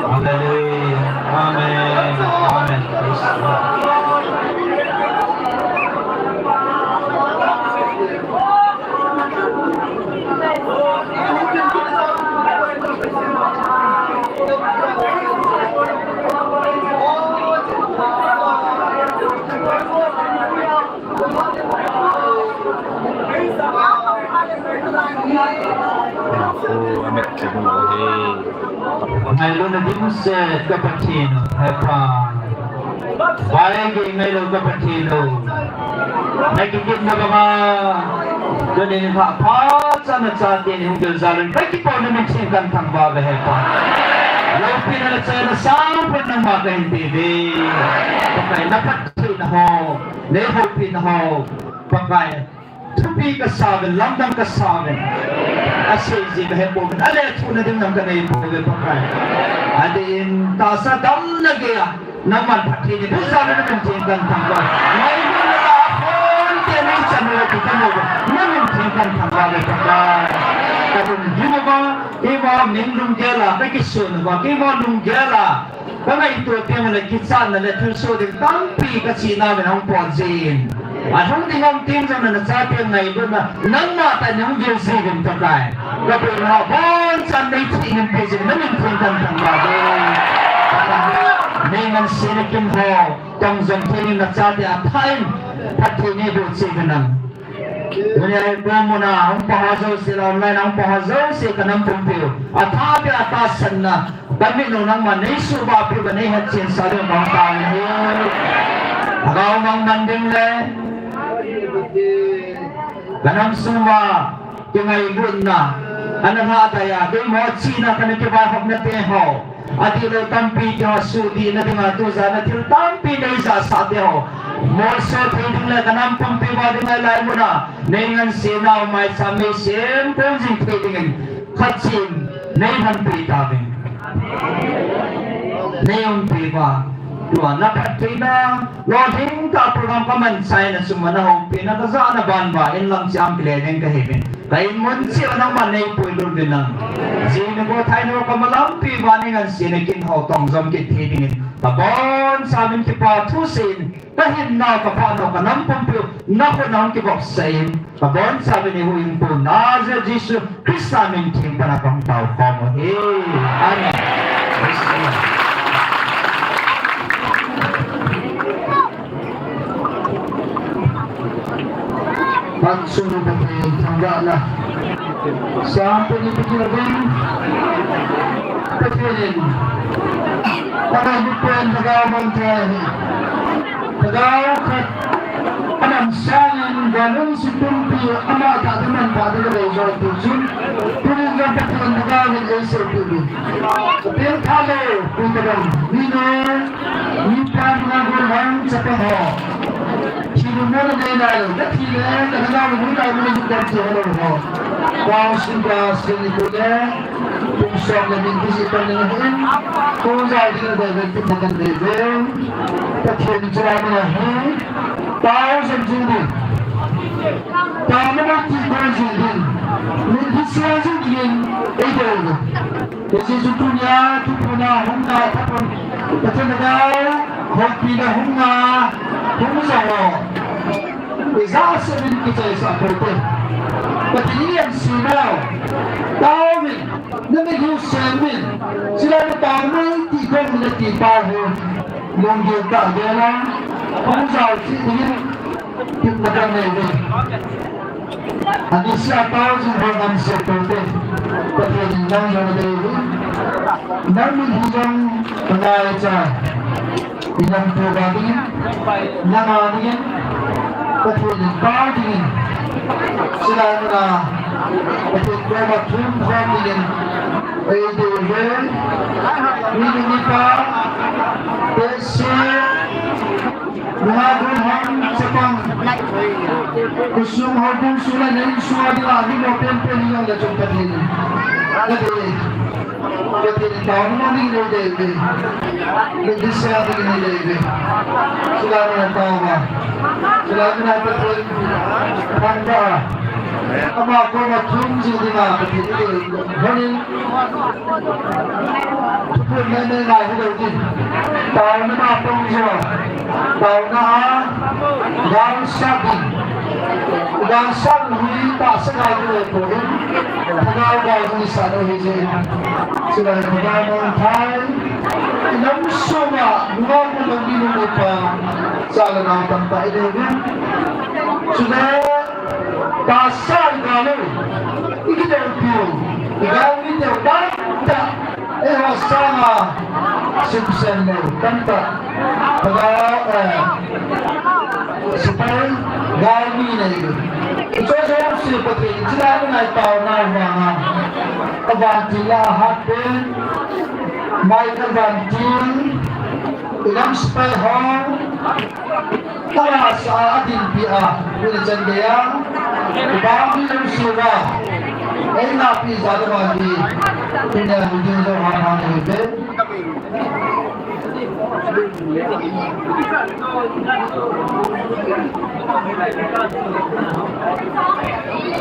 Amen. Amen. Praise the Lord. Ngailutna dimset ka Pathen, Hepa. Bai gei ngailou ka Pathen o. Na kigin na banga. Tuni nikho pha cha nachate ni hung gel jal in. Ka kipana min theng kan thangvah uve Hepa. Loupina le chaina sangpen nangma kahin pe uve. Pakai na phattheina ho. Nei houpina ho. Pakai. Thupi kasa uvin, lamdang kasa uvin. Asei ji kahe pouvin. Alethuhna ding lam kanei pouve Pakai. Adeh in tahsa damna geiya. Nangman phatthei nei boh jal in na min theng kan thangvah. Ngailutna lah a khon te nei chan uve ti kamu uve. Na min theng kan thangvah uve Pakai. Ka lungdong uva, keima min lunggel a, ka kisun uva, keima lunggel a. Ka ngaito teng le kichatna le thilsoh ding tampi ka chihna uvin ahung pot jin. Alhung ding um teng jong le nachate ngailutna nangma tah in hung vil jiuvin Pakai. Ka Pathen, abonchan nei thengin peh jin, na min theng kan thangvah uve. Nei ngansena kin ho, tong jong thei in nachate athah in phatthei nei boh cheh uvin lang. Tunia hi ko muna hung pang ho jouse le online a hung pang ho jouse ka nam pumpi u. Athah beh a tahsanna. Ka mit u nangman nei suhbah peh uva nei hetchen sah ding kahung tao ahi. Lhagao mangman ding le. Ka nam sung uva kingailutna. Ana lhadai a, keima chihna kana kivaihopna te ho. Adihlou tampi te ho suhdihna dinga tujan a thil tampi nei jahsah te ho. Molso thei ding le ka nam pumpi uva ding a hilai muna. Nei ngansena u maicham nei semkon jing thei dingin. Khatchen nei lhonpi tauvin. Nei umpi uva. Tua na phattheina, lolhing tah program ka manchahna sum a na houpi na ka jana ban uva, in lang chiang kile ding ka hi uvin. Ka in mun cheh uva nangman nei puilut uvin lang. Jing nikho thanom ka malam pi uva nei ngan sina kin ho tong jom kit thei dingin. Ka bonchauvin kipa thu seiyin, ka hinnau, ka phatnau, ka nam pumpiu, na khut na hung kivopsah in. Ka bonchauvin eihuhhingpu Nazareth Jesu Christa min theng pana ka hung tao khom u ahi. Amen. Patsun Pathen thangvahna. Sam peni peni lavin. Pathen in. Pathen in pen lhagao mang thei ahi. Lhagao khat. Anam sangin, ganun si pumpi, ama ta de man ta de le jo tu chun. Tunin jong Pathen lhagao in ei sei tu ni. Pathen tha le, pu ta dong. Ni ne, ni pa ni na gun hang chapang ho. Thi lu mo na de na le, ka thi le, ka lhagao ni ka ni ju ka thi ho lo ho. Kau sin ka sin ni ko le. Kum som le min kisi pan le hin. Kum jai ding le ve, kum kan le ve. Pathen chulai mana hi. Tao jing jing ding. Tao mana ti ko jing ding. Min kisi jing ding. Ei de. Kisi ju tunia, tu puna, hung na, ta pun. Pathen na dao, hung pi na, hung na, hung jao. Ijaseuvin kichaisah poute. Pathen in sina. Taovin. Nami hu semin. Sila na taomai ti kong na ti pa hu. Lunggil tah gela. Hung jao ti dingin. Kipna kanei ve. Ani sia tao jing ho ngam se poute. Pathen in nang jong dei uvin. Nang min hi jong kangai cha. Inam pu ba dingin, nanga dingin, Pathen in pao dingin, chulai muna, Pathen koma thum khom dingin, ei dei uve, mi ni ni pa, tehse, nunga gun hang, chapang, khosung ho bung sung le, nei sung a dinga, mi mo pen pen ni jong le chung Pathen in, ka dei. Pathen in taona ding nei dei uve. Nei dei sah ding nei dei uve. Chulai muna tao uva. Chulai muna Pathen thangvah a. Ama koma thum jing dinga Pathen in dei uve. Honin. Thuphon nei nei ngai hi lou ding. Taona ma pang jo. Taona a, gal sat ding. Gal sat hi tahsa gal hi lou poi. Thagau gal hi sat lou hi jeh in. Chulai thagau mangthai. Inam sunga, nungau nungau ni nungau pa. Cha le nao tamtah i dei uvin. Chulai tahsa gal lou. I kidou piu. I gal mi deu tamtah. Eiho sanga simsen lou tamtah. Thagau, eh, sepai, galmi nei. Hiche jouse Pathen in chulai muna i taona vanga. Avantil a hat pen, Michael Vantil, i lam sepai ho. Tala sa a dinpi a, ui chan gei a, upa mi lo si uva, ei na pi za lo ma hi, tunia mi ding zo ha ha ni pe.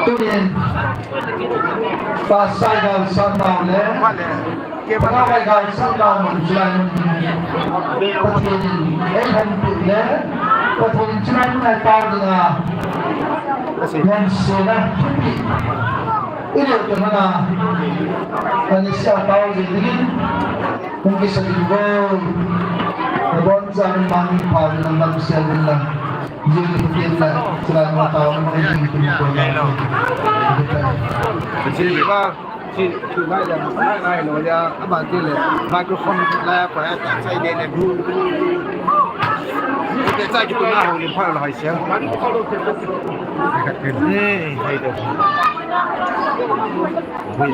Tunin, pa sai gal san na le. Pathen in ei hon pi le, Pathen in chulai mun a tao dinga, ngan sena thupi. I le to mana, ani sia tao ding ding, hung kisa ding go. Bon jang mani pa ding lam sia ding la, jing ding la, chulai mun a tao ding ding ko la. Chi, chi, ngai, ngai, ngai, lo ya, ama ti le, microphone la ya, pa ya, ta sai de le, bu, bu, bu. Te cha ki tu na ho lim pha lo hai sia. Ni, hai de. Ui.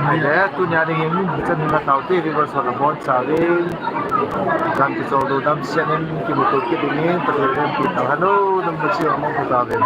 Hai de, tunia ding in, chan na tao te, viewers ho la bon sa ve. Kan ki chol do dam sian in, ki mu to ki ding in, Pathen in pi ta hanu, dam ta chi ong ko ta ve.